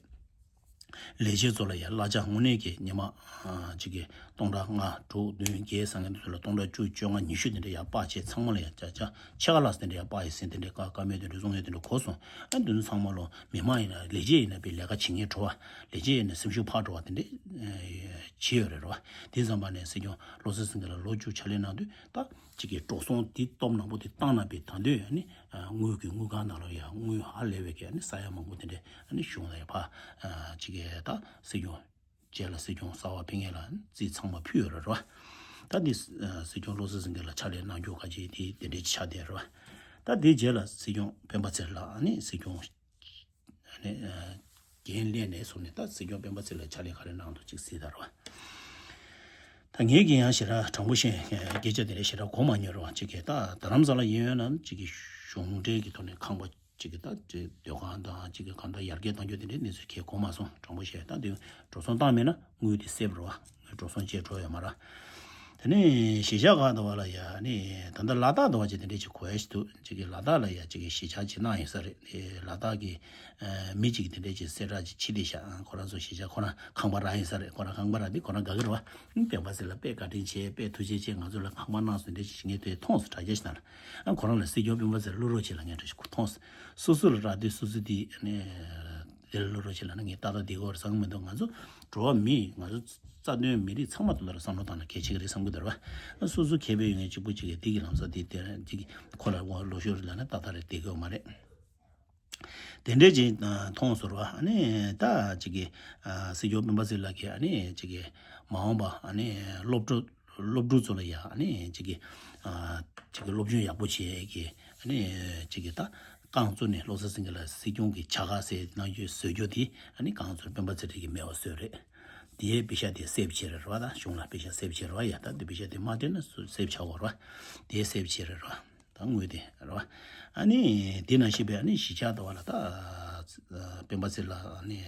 ལས་བྱེད་ཚོ་ལ་ཡ་གླ་ཆ་དངོས་གནས་ཀྱི་ཉི་མ་ཨ་གཅིག་གི་སྟོང་ཕྲག་ལྔ་དྲུག་བདུན་བརྒྱད་ཟེར་མཁན་དེ་ཚོ་ལ་སྟོང་ཕྲག་བཅུ་བཅོ་ལྔ་ཉི་ཤུ་དེ་འདྲ་ཡ་སྤར་བྱས་ཚང་མ་ལ་ཡ་ཆ་ཆ་ཕྱེད་ཀ་ལྷག་ཙམ་དེ་འདྲ་ཡ་སྤར་ཡོད་ཟིན། དེ་འདྲ་བཀའ་བཀའ་མོལ་དེ་འདྲ་གསུང་ཡོད། དེ་འདྲ་གོ་སོང་། ཨ་དེ་ཚོ་ཚང་མ་ལོ་མི་མང་ཡིན་ན་ལས་བྱེད་ཡིན་ན་པའི་ལས་ཀ་བྱེད་མཁན་འགྲོ་བ། ལས་བྱེད་ཡིན་ན་སེམས་ཤུགས་འཕར་འགྲོ་བ་དེ་འདྲ་བྱེད་ཡོད་རེད་རོ། དེ་ཙམ་པ་ནས་སྲིད་སྐྱོང་བློ་བཟང་སེང་གེ་ལགས་ལོ་བཅུ་ཕྱག་ལས་གནང་དུས་ད་གཅིག་གི་འགྲོ་སོང་དེ་སྟོབས་ནག་པོ་དེ་བཏང་ན་པའི་ད་འདོད་ཨ་ནི་དངུལ་གྱི་དངུལ་ཁང་ནང་ལ་ཡང་དངུལ་ཧ་ལས་པའི་གི་ཨ་ནི་ས་ཡ་མང་པོ་དེ་འདྲ་ཨ་ནི་གཞུང་ལ་ཡ་ཕ་གཅིག་གི་ད་སྲིད་སྐྱོང་རྗེས་ལ་སྲིད་སྐྱོང་གསར་པ་ཕེབས་མཁན་ལ་རྩིས་ཚང་མ་ཕུལ་ཡོད་རེད་རོ། ད་འདི་སྲིད་སྐྱོང་བློ་བཟང་སེང་གེ་ལགས་ཕྱག་ལས་གནང་རྒྱུ་ག་ཅིག་དེ་དེ་འདྲའི་ཆགས་བསྡད་རོ། ད་དེའི་རྗེས་ལ་སྲིད་སྐྱོང་སྤེན་པ་ཚེ་རིང་ལགས་ཨ་ནི་སྲིད་སྐྱོང་ཨ་ནི་འགན་ལེན་ནས་སོང་ནས་ད་སྲིད་སྐྱོང་སྤེན་པ་ཚེ་རིང་ལགས་ཕྱག་ལས་ག་རེ་གནང་འདུག་ཅིག་གཟིགས་དང་རོ། ད་ངས་ཀྱི་ཡང་ཞེ་དྲག་དྲང་པོ་བཤད་སྐད་ཆ་དེ་འདྲ་ཞེ་དྲག་གོ་མ་མྱོང་རོ། ཅིག་གི་ད་རྡ་རམ་ས་ལ་ཡིན་ཡོད་ན་ཅིག་གི་གཞུང་འབྲེལ་གྱི་ཐོག་ནས་ཁང་པ་གཅིག་གི་ད་དེ་སྡོད་ཁང་དང་གཅིག་གི་གང་ལྟར་ཡར་རྒྱས་གཏང་རྒྱུ་དེ་འདྲའི་གནས་ཚུལ་གང་གོ་མ་སོང་། དྲང་པོ་བཤད་ད་དེ་འགྲོ་སོང་བཏང་མེད་ན་དངུལ་དེ་སེབ་རོ། དངུལ་འགྲོ་སོང་བཅས་འགྲོ་ཡོད་མ་རེད། དེ་ནས་གཞིས་ཆགས་ཁག་དུ་བ་ལ་ཡ་ནི་ད་ལྟ་ལ་དྭགས་དུ་བ་ཅིག་དེ་འདྲས་ཅིག་གོ་ཡ་ཞིག་འདུག་གཅིག་གི་ལ་དྭགས་ལ་ཡ་གཅིག་གི་གཞིས་ཆགས་ཅིག་གནང་ཡོད་ས་རེད། དེ་ལ་དྭགས་ཀྱི་མི་གཅིག་དེ་འདྲས་ཅིག་གསལ་བསྒྲགས་ཅིག་ཕྱིས་བསྡད་ཤག་ཁོ་རང་ཚོ་གཞིས་ཆགས་ཁོ་རང་ཁང་པ་རག་ཡོད་ས་རེད། ཁོ་རང་ཁང་པ་རག་དེ་ཁོ་རང་དགའ་གི་རེད་བ། སྤེན་པ་ཚེ་ལ་དཔེ་བཀའ་དྲིན་ཆེ། དཔེ་ཐུགས་རྗེ་ཆེ། ང་ཚོ་ལ་ཁང་པ་གནང་སོང་དེ་ཅིག་ངས་དེ་མཐོང་སོང་དྲ་རྒྱ་ཞིག་ནང་ལ། ཁོ་རང་ལ་སྲིད་སྐྱོང་སྤེན་པ་ཚེ་བླུ་རོགས་བྱེད་ལ་ངས་འདྲ་ཞིག་མཐོང་སོང་། སོ་སོ་ལ་རག་དུས་སོ་སོ་དེ་ནས་དེ་ལ་བླུ་རོགས་བྱེད་ལ་ན་ངས་ཏག་ཏག་དེ་གོ་རེད་བསམ་གི་མི་འདུག་ང་ཚོ་འགྲོ་བ་མི་ང་ཚོ་རྩ་དོན་མི་རིགས་ཚང་མ་དུ་ལ་ར་བསམ་བློ་བཏང་ན་གལ་ཆེ་གི་རེད་བསམ་གི་འདུག་ར་བ། སོ་སོ་མཁས་པའི་ཡོན་ཏན་གཅིག་པུ་གཅིག་གིས་དེ་གི་ལམ་སང་དེ་དེ་ར་ཅིག་ཁོ་ལ་དབང་ལོ་ཤོར་རེད་ལ་ན་ཏག་ཏག་རེད་དེ་གོ་མ་རེད། དེ་འདྲས་ཅིག་མཐོང་ཟེར་བ། ཨ་ནི་ད་ཅིག་གི་ཨ་སྲིད་སྐྱོང་སྤེན་པ་ཚེ་ལགས་ཀྱིས་ཨ་ནི་ཅིག་གི་མ་འོངས་པ་ཨ་ནི་སློབ་ཕྲུག་སློབ་ཕྲུག་ཚོ་ལ་ཡ་ཨ་ནི་ཅིག་གི་ཨ་ཅིག་གི་སློབ་སྦྱོང་ཡག་པོ་བྱེད་ཀྱི་ཨ་ནི་ཅིག་གི་ད་རྐང་བཙུགས་ནས་བློ་བཟང་སེང་གེ་ལགས་སྲིད་སྐྱོང་གི་བྱ་དགའ་ཟེར་གནང་རྒྱུ་བཟོ་རྒྱུ་དེ་ཨ་ནི་རྐང་བཙུགས་སྤེན་པ་ཚེ་རིང་གིས་མེད་པ་བཟོས་རེད། དེའི་པེ་ཤ་དེ་སེབ་བྱེད་རེད་བ། ད་གཞུང་ལ་པེ་ཤ་སེབ་བྱེད་རེད་བ། ཡ་ད་དེ་པེ་ཤ་དེ་མ་སྤྲད་ན་སེབ་བྱ་དགོས་རེད་བ། དེ་སེབ་བྱེད་རེད་ར། ད་དངུལ་དེ་རེད་བ། ཨ་ནི་དེ་ནང་བཞིན་པའི་ཨ་ནི་གཞིས་ཆགས་དུ་བ་ལ་ད་ སྤེན་པ་ཚེ་ལགས་ནས་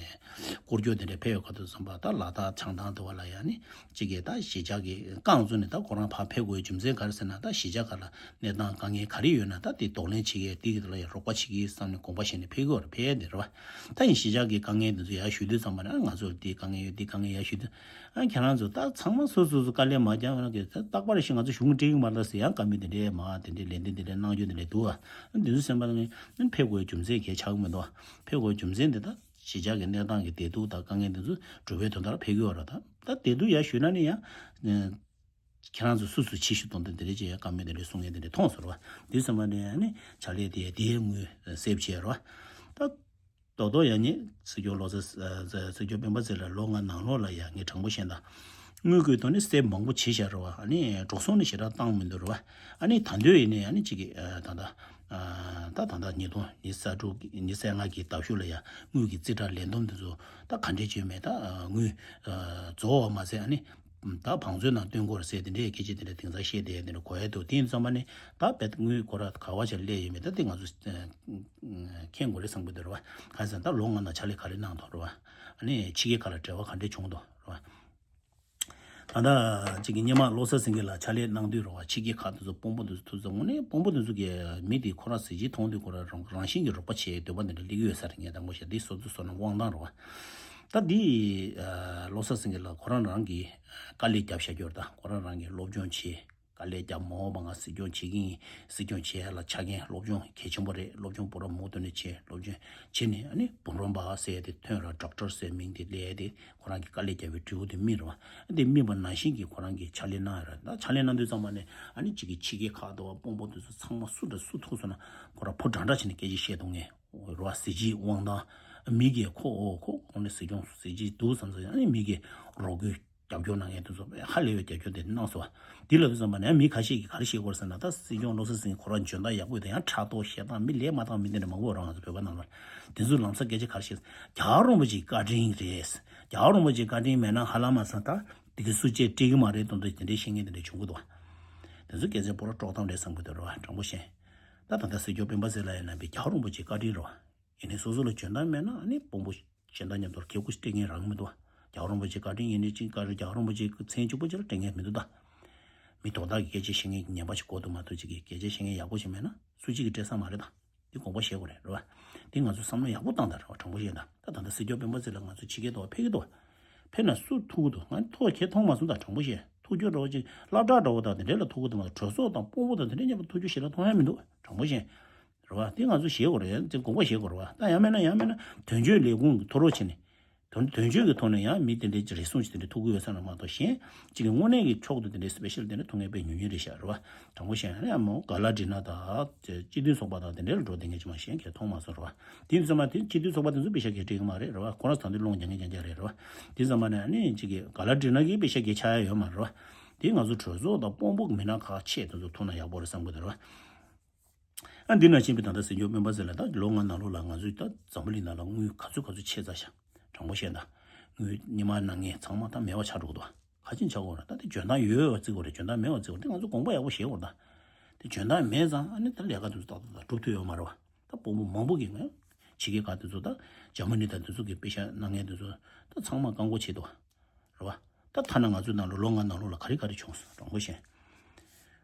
སྐོར་སྐྱོད་དེ་འདྲ་ཕེབས་ཡོད་ཁ་ཐུག་བསམ་པ། ད་ལ་དྭགས་བྱང་ཐང་དུ་བ་ལ་ཡ་ནི་གཅིག་གིས་ད་གཞིས་ཆགས་ཀྱི་རྐང་བཙུགས་ནས། ད་ཁོ་རང་ཕར་ཕེབས་དགོས་རྒྱུ་མཚན་ག་རེ་ཟེར་ན། ད་གཞིས་ཆགས་ཁག་ལ་གནས་སྟངས་དཀའ་ངལ་ག་རེ་ཡོད་ན། ད་དེ་གདོང་ལེན་བྱེད་ཀྱི། དེ་གི་ལ་ཡ་རོགས་པ་བྱེད་ཀྱི་བསམ་ནས་དགོངས་པ་བཞེས་ནས་ཕེབས་ཀྱི་ཡོད་རེད། ཕེབས་དེ་རེད་བ། ད་ཡིན་གཞིས་ཆགས་ཀྱི་དཀའ་ངལ་འདི་ཚོ་ཡར་ཞུ་དུས་ཙམ་པ་ནས། ང་ཚོར་འདི་དཀའ་ངལ་ཡོད། འདི་དཀའ་ངལ་ཡར་ཞུ་དུས། ཨ། ཁྱེད་རང་ཚོ་ད་ཚང་མ་སོ་སོ་སོ་དཀའ་ལས་མ་བརྒྱབ་ན། གི་ད་རྟག་པར་ཞིག་ང་ཚོ་གཞུང་སྤྲད་ཀྱི་མ་རེད་ཟེར་ཡང་བཀའ་མོལ་དེ་འདྲས་མ་དེ་འདྲས་ལན་འདེབས་དེ་འདྲས་གནང་རྒྱུ་དེ་འདྲས་འདུག་ཨ། འདི་ཚོ་སེམས་པ་ནང་ཕེབས་དགོས་རྒྱུ་མཚན་གལ་ཆགས་ཀྱི་མི་འདུག་ཨ། ཕེབས་དགོས་རྒྱུ་མཚན་དེ་ད་གཞིས་ཆགས་ཀྱི་གནས་སྟངས་ཀྱི་བདེ་སྡུག་དང་དཀའ་ངལ་འདི་ཚོ་སྒྲུབ་པའི་དོན་དག་ལ་ཕེབས་ཀྱི་ཡོད་རེད། ད་ད་བདེ་སྡུག་ཡར་ཞུས་ན་ནི་ཡང་། ཁྱེད་རང་ཚོ་སུ་སུ་ཕྱི་བཤོལ་གཏོང་དེ་འདི་འདྲས་ཅིག་ཡང་བཀའ་མོལ་དེ་འདྲས་གསུང་མཁན་དེ་འདྲས་མཐོང་སོང་རེད་བ། དེ་ཙམ་པ་ནས་ནི་ཕྱག་ལས་དེ་དེའི་དངུལ་སེབ་བྱས་རེད་བ། ད་རྡོག་རྡོག་ཡང་ནི་སྲིད་སྐྱོང་བློ་བཟང་། སྲིད་སྐྱོང་སྤེན་པ་ཚེ་ལགས་ལོ་ལྔ་ནང་ལོགས་ལ་ཡང་ངས་དྲང་པོ་བཤད་ན། དངུལ་བཀོད་དོན་ནི་སེབ་མང་པོ་བྱས་བཞག་རེད་བ། ཨ་ནི་འགྲོ་སོང་ནི་ཞེ་དྲག་བཏང་མི་འདུག་རེད་བ། ཨ་ནི་ད་དུང་ཡིན་ནའི་ཨ་ནི་གཅིག་གིས་ད་ལྟ་ད་ད་ལྟ་ཉིས་སྟོང་ཉི་ཤུ་རྩ་དྲུག་གི་ཉི་ཤུ་རྩ་ལྔ་གི་ཟླ་མཇུག་ལ་ཡང་དངུལ་གྱི་རྩིས་ཁྲ་ལེན་སྡོམ་དེ་ཚོ་ད་ག་འདྲས་བྱས་མེད། ད་དངུལ་རྫོགས་པ་མ་ཟད། ཨ་ནི་ད་བང་མཛོད་ནང་བཏོན་དགོས་རེད་ཟེར་དེ་འདྲའི་སྐད་ཆ་དེ་འདྲ་དེང་སང་བཤད་བསྡད་དེ་འདྲ་གོ་ཡ་འདུག་དེ་ཡིན་ཙམ་པ་ནི་ད་རྦད་དེ་དངུལ་སྒོར་ག་བ་ཅིག་སླེབས་ཡོད་མེད་ད་དེ་ང་ཚོ་མཁྱེན་དགོས་རེད་བསམ་གྱི་འདུག་རེད་བ། གང་ཡིན་ཟེར་ན་ད་ལོ་ལྔ་ནང་ཕྱག་ལས་ག་རེ་གནང་འདུག་རེད་བ། ཨ་ནི་ཕྱི་རྒྱལ་ཁག་ལ་འབྲེལ་བ་ག་འདྲས་བྱུང་འདུག་རེད་བ། ད་ལྟ་གཅིག་གི་སྔོན་མ་བློ་བཟང་སེང་གེ་ལགས་ཕྱག་ལས་གནང་དུས་རེད་བ། ཕྱི་རྒྱལ་ཁག་དེ་ཚོ་དཔོན་པོ་དེ་ཚོ་ཐུག་ཙང་། དངོས་གནས་དཔོན་པོ་དེ་ཚོ་གིས་མི་དེ་ཁོ་རང་གཟི་བརྗིད་མཐོང་དུས་ཁོ་རང་རང་རང་བཞིན་གྱིས་རོགས་པ་བྱེད་འདོད་པ་དེ་འདྲ་སླེབས་ཀྱི་ཡོད་ས་རེད། ངས་དྲང་པོ་བཤད། འདི་སོ་སོ་སོ་ནང་དབང་ཐང་རེད་བ། ད་འདི་ཨ་བློ་བཟང་སེང་གེ་ལགས་ཁོ་རང་རང་གིས་དཀའ་ལས་བརྒྱབ་བཞག་རྒྱུ་རེད། ད་ཁོ་རང་རང་གིས་སློབ་སྦྱོང་བྱས། དཀའ་ལས་བརྒྱབ། མ་འོངས་པ་ང་སྲིད་སྐྱོང་བྱེད་ཀྱི་ཡིན། སྲིད་སྐྱོང་བྱེད་ཡ་ལ་ཆ་རྐྱེན་སློབ་སྦྱོང་གལ་ཆེན་པོ་རེད། སློབ་སྦྱོང་པུ་ར་མུ་མཐུད་ནས་བྱས། སློབ་སྦྱོང་བྱས་ནས་ཨ་ནི་བུམ་རམས་པ་ཟེར་ཡ་དེ་ཐོན་ར། ཌོག་ཊར་ཟེར་མིང་དེ་སླེབས་ཡ་དེ་ཁོ་རང་གི་དཀའ་ལས་བརྒྱབ་པའི་འབྲས་བུ་དེ་སྨིན་རེད་བ། དེ་སྨིན་པ་ནང་བཞིན་གྱི་ཁོ་རང་གིས་ཕྱག་ལས་གནང་ཡ་རེད། ད་ཕྱག་ལས་གནང་དུས་ཙམ་པ་ནས་ཨ་ནི་གཅིག་གི་ཕྱི་རྒྱལ་ཁག་ཏུ་བ་དཔོན་པོ་དེ་ཚོ་ཚང་མ་སུ་དང་སུ་ཐུག་སོང་ན་ཁོ་རང་ཕོ་འདྲ་འདྲ་བྱས་ནས་སྐད་ཆ་བཤད་གཏོང་མཁན་རེད་བ། གཟི་བརྗིད་དབང་ཐང་། མི་གིས་ཁོ་ཨོ་ཁོ་ཁོ་ནི་སྲིད་སྐྱོང་གཟི་བརྗིད་འདུག་བསམ་ཚོད། ཨ་ནི་མི་གིས་རོགས་སྐྱོར་རྒྱབ་སྐྱོར་གནང་མཁན་དེ་ཚོ་ཧ་ལས་པའི་རྒྱབ་སྐྱོར་དེ་གནང་སོང་བ། འདི་ལབ་དུས་ཙམ་པ་ནས་མི་ཁ་ཤས་ཀྱིས་ག་རེ་བཤད་ཀྱི་ཡོད་རེད་ཟེར་ན། ད་སྲིད་སྐྱོང་བློ་བཟང་སེང་གེ་ཁོ་རང་འཇོན་ཐང་ཡག་པོ་ཡོད་དང་། ཡང་ཕྲག་དོག་ཞེ་སྡང་མི་ལས་མ་དང་མི་དེ་འདྲ་མང་པོ་རང་ང་ཚོ་བོད་པ་ནང་ལ་དེ་ཚོ་ལམ་སང་སྐད་ཆ་ག་རེ་བཤད། རྒྱལ་བ་རིན་པོ་ཆེའི་བཀའ་དྲིན་རེད། རྒྱལ་བ་རིན་པོ་ཆེའི་བཀའ་དྲིན་མེད་ན་ཧ་ལམ་མ་སང་ད་དེ་གི་སུ་གཅིག་སྤྲད་ཀྱི་མ་རེད་དོན་དུ་དེ་འདྲའི་བཤད་མཁན་དེ་འདྲ་བྱུང་གི་འདུག་བ། དེ་ཚོ་སྐད་ཆ་པོ་ར་དཀྲོག་གཏམ་རེད་བསམ་གྱི་འདུག་རེད་བ། དྲང་པོ་བཤད། ད་ད་ལྟ་སྲིད་སྐྱོང་སྤེན་པ་ཚེ་ལགས་ཡིན་ན་བའི་རྒྱལ་བ་རིན་པོ་ཆེའི་བཀའ་དྲིན་རེད་བ། ཡིན་ནའི་སོ་སོ་ལ་འཇོན་ཐང་མེད་ན་ཨ་ནི་དཔོན་པོ་གཞན་དང་མཉམ་དུ་ཁེ་ཁུ་སྤྲད་མཁན་རང་མི་འདུག་བ། རྒྱལ་བ་རིན་པོ་ཆེ་བཀའ་དྲིན་ཡིན་ནའི་ཅིག་བཀའ་རྒྱལ་བ་རིན་པོ་ཆེའི་མཚན་གཅིག་པོ་ཅིག་ལ་སྤྲད་མཁན་མི་འདུག་ད། མི་དོ་བདག་གི་སྐད་ཆ་བཤད་མཁན་གྱི་ངན་པ་ཞིག་གོ་འདུག་མ་གཏོགས་ཅིག་གིས་སྐད་ཆ་བཤད་མཁན་ཡག་པོ་ཞིག་མེད་ན་སུ་གཅིག་གིས་སྤྲད་ས་མ་རེད་ད། འདི་དགོངས་པ་བཞེས་དགོས་རེད་རེད་བ། འདི་ང་ཚོ་བསམ་བློ་ཡག་པོ་བཏང་དང་རེད་བ། དྲང་པོ་བཤད་ད། ད་ད་ལྟ་སྲིད་སྐྱོང་སྤེན་པ་ཚེ་ལགས་ང་ཚོ་ཕྱི་རྒྱལ་དུ་བ་ཕེབས་ཀྱི་འདུག་བ། ཕེབས་ན་སུ་ཐུག་གི་འདུག་ང་ཐུག་ཁྱེད་མཐོང་མ་སོང་ད། དྲང་པོ་བཤད། ཐུག་རྒྱུ་འདྲ་བོ་ཅིག་སློབ་གྲྭ་འདྲ་བོ་དང་དེ་འདྲས་ལ་ཐུག་གི་འདུག་མ་གཏོགས་གྲོས་ཚོགས་དང་དཔོན་པོ་དང་དེ་འདྲས་མཉམ་དུ་ཐུག་རྒྱུ་ཞེ་དྲག་མཐོང་ཡ་མི་འདུག་དྲང་པོ་བཤད། རེད་བ། དེ་ང་ཚོ་ཞེད་དགོས་རེད། དེ་དགོངས་པ་བཞེས་དགོས་རེད་བ། ད་ཡང་མིན་ན་ཡང་མིན་ན་དོན་གཅོད་ལས་ཁུངས་ཀྱི་ཐོག་རོགས་བྱས་ནས། དོན་དོན་གཅོད་ཀྱི་ཐོག་ནས་ཡང་མི་དེ་འདྲའི་རེ་ཟུང་ཞིག་དེ་འདྲ་ཐུག་གི་ཡོད་ས་ན་མ་གཏོགས་གཞན་གཅིག་གི་དངོས་གནས་ཀྱི་མཆོག་ཏུ་དེ་འདྲའི་སི་པེ་ཤལ་དེ་འདྲ་ཐུག་མཁན་དཔེ་ཉུང་ཉུང་རེད་ཤག་རེད་བ། དྲང་པོ་བཤད་ན་ནི་ཡང་མོ་ག་ལ་འགྲིག་ན་ད་སྤྱི་མཐུན་ཚོགས་པ་དང་དེ་འདྲ་ལ་འགྲོ་བསྡད་མཁན་ཅིག་མ་གཞན་གྱིས་མཐོང་མ་སོང་རེད་བ། དེ་ཡིན་ཙང་མ་དེ་སྤྱི་མཐུན་ཚོགས་པ་དེ་ཚོ་པེ་ཤ་གས་སྤྲད་ཀྱི་མ་རེད་རེད་བ། ཁོ་རང་ད་དུང་སློང་རྒྱག་མཁན་རྐྱང་རྐྱང་རེད་རེད་བ། དེ་ཙང་མ་ནས་ནི་གཅིག་གི་ག་ལ་འགྲིག་ན་གི་པེ་ཤ་གས་ཆགས་ཡ་ཡོད་མ་རེད་བ། དེ་ང་ཚོ་གྲོས་ཚོགས་དང་དཔོན་པོ་མི་སྣ་ཁག་ཆེད་དེ་ཚོ་ཐུག་ན་ཡག་པོ་རེད་བསམ་གི་འདུག་རེད་བ། ཨ་འདི་ནང་བཞིན་པའི་ད་ལྟ་སྲིད་སྐྱོང་སྤེན་པ་ཚེ་ལགས་ད་ལོ་ལྔ་ནང་ལོགས་ལ་ང་ཚོས་ད་འཛམ་བུ་གླིང་ནང་ལ་དངུལ་ག་ཚོད་ག་ཚོད་ཆད་ཚར་ཤག་དྲང་པོ་བཤད་ན། དངུལ་སྔོན་མ་གནང་མཁན་ཚང་མ་ད་མེད་པ་ཆགས་འགྲོ་གི་འདུག་ག་ཅིན་ཆགས་དགོས་རེད། ད་དེ་འཇོན་ཐང་ཡོད་པ་བརྩི་དགོས་རེད། འཇོན་ཐང་མེད་པ་བརྩི་དགོས་རེད། དེ་ང་ཚོ་དགོངས་པ་ཡག་པོ་བཞེས་དགོས་རེད་ད། དེ་འཇོན་ཐང་མེད་ཙང་ཨ་ནི་ད་ལས་ཀ་དེ་ཚོ་ཏག་ཏག་ཏག་སྒྲུབ་ཐུབ་ཡོད་མ་རེད་བ། ད་དཔོན་པོ་མང་པོ་གིས་ང་ཕྱི་རྒྱལ་ཁག་དེ་ཚོ་ད་འཇར་མ་ནི་དང་དེ་ཚོ་གི་པེ་ཤ་གནང་མཁན་དེ་ཚོ་ད་ཚང་མ་བཀག་འགོག་བྱས་འདུག་བ། རེད་བ། ད་ཐ་ན་ང་ཚོའི་ནང་ལ་ལོ་ལྔ་ནང་ལོགས་ལ་ག་རེ་ག་རེ་བྱུང་སོང་དྲང་པོ་བཤད།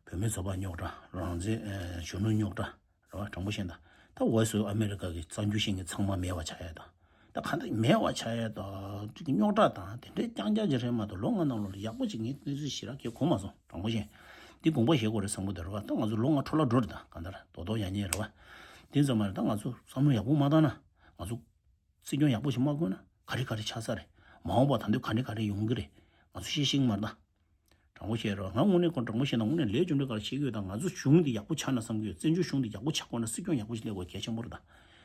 བུད་མེད་ཚོགས་པ་རྙོག་དྲ། རང་བཙན་ཨེ་གཞོན་ནུ་རྙོག་དྲ། རེད་བ། དྲང་པོ་བཤད་ན། ད་ཝེ་སི་ཨ་མེ་རི་ཀ་གི་གསར་འགྱུར་བཤད་མཁན་ཚང་མ་མེད་པ་ཆགས་ཡ་དང་། ད་ག་འདྲ་མེད་པ་ཆགས་ཡ་དང་རྙོག་དྲ་དང་དེ་འདྲའི་རྐྱང་རྐྱང་ཅིག་རེད་མ་གཏོགས་ལོ་ལྔ་ནང་ལོགས་ལ་ཡག་པོ་ཅིག་ངས་གནས་ཚུལ་ཞེ་དྲག་གས་གོ་མ་སོང་དྲང་པོ་བཤད། འདི་དགོངས་པ་བཞེས་དགོས་རེད་བསམ་གི་འདུག་རེད་བ། ད་ང་ཚོ་ལོ་ལྔ་འཕྲོ་བརླག་འགྲོ་རེད་ད་གང་ལྟར་རྡོག་རྡོག་ཡ་ཉེ་རེད་བ། དེ་ཙམ་མ་རེད། ད་ང་ཚོ་བསམ་བློ་ཡག་པོ་མ་བཏང་ན། ང་ཚོ་སྲིད་སྐྱོང་ཡག་པོ་ཞིག་མ་དགོས་ན་ག་རེ་ག་རེ་ཆགས་ས་རེད། མ་འོངས་པ་ད་དུང་ག་འདྲ་ག་རེ་ཡོང་གི་རེད། ང་ཚོ་ཤེས་ཤིང་མ་རེད་ད། དྲང་པོ་བཤད་རོགས། ང་དངོས་གནས་ཁོ་དྲང་པོ་བཤད་ན་དངོས་གནས་ལས་རྒྱུ་འབྲས་ག་རེ་བཤད་ཀྱི་ཡོད་ད། ང་ཚོ་གཞུང་འདི་ཡག་པོ་ཆགས་ན་བསམ་གྱི་ཡོད། བཙན་བྱོལ་གཞུང་འདི་ཡག་པོ་ཆགས་དགོས་ན་སྲིད་སྐྱོང་ཡག་པོ་ཞིག་སླེབས་དགོས་གལ་ཆེན་པོ་རེད་ད།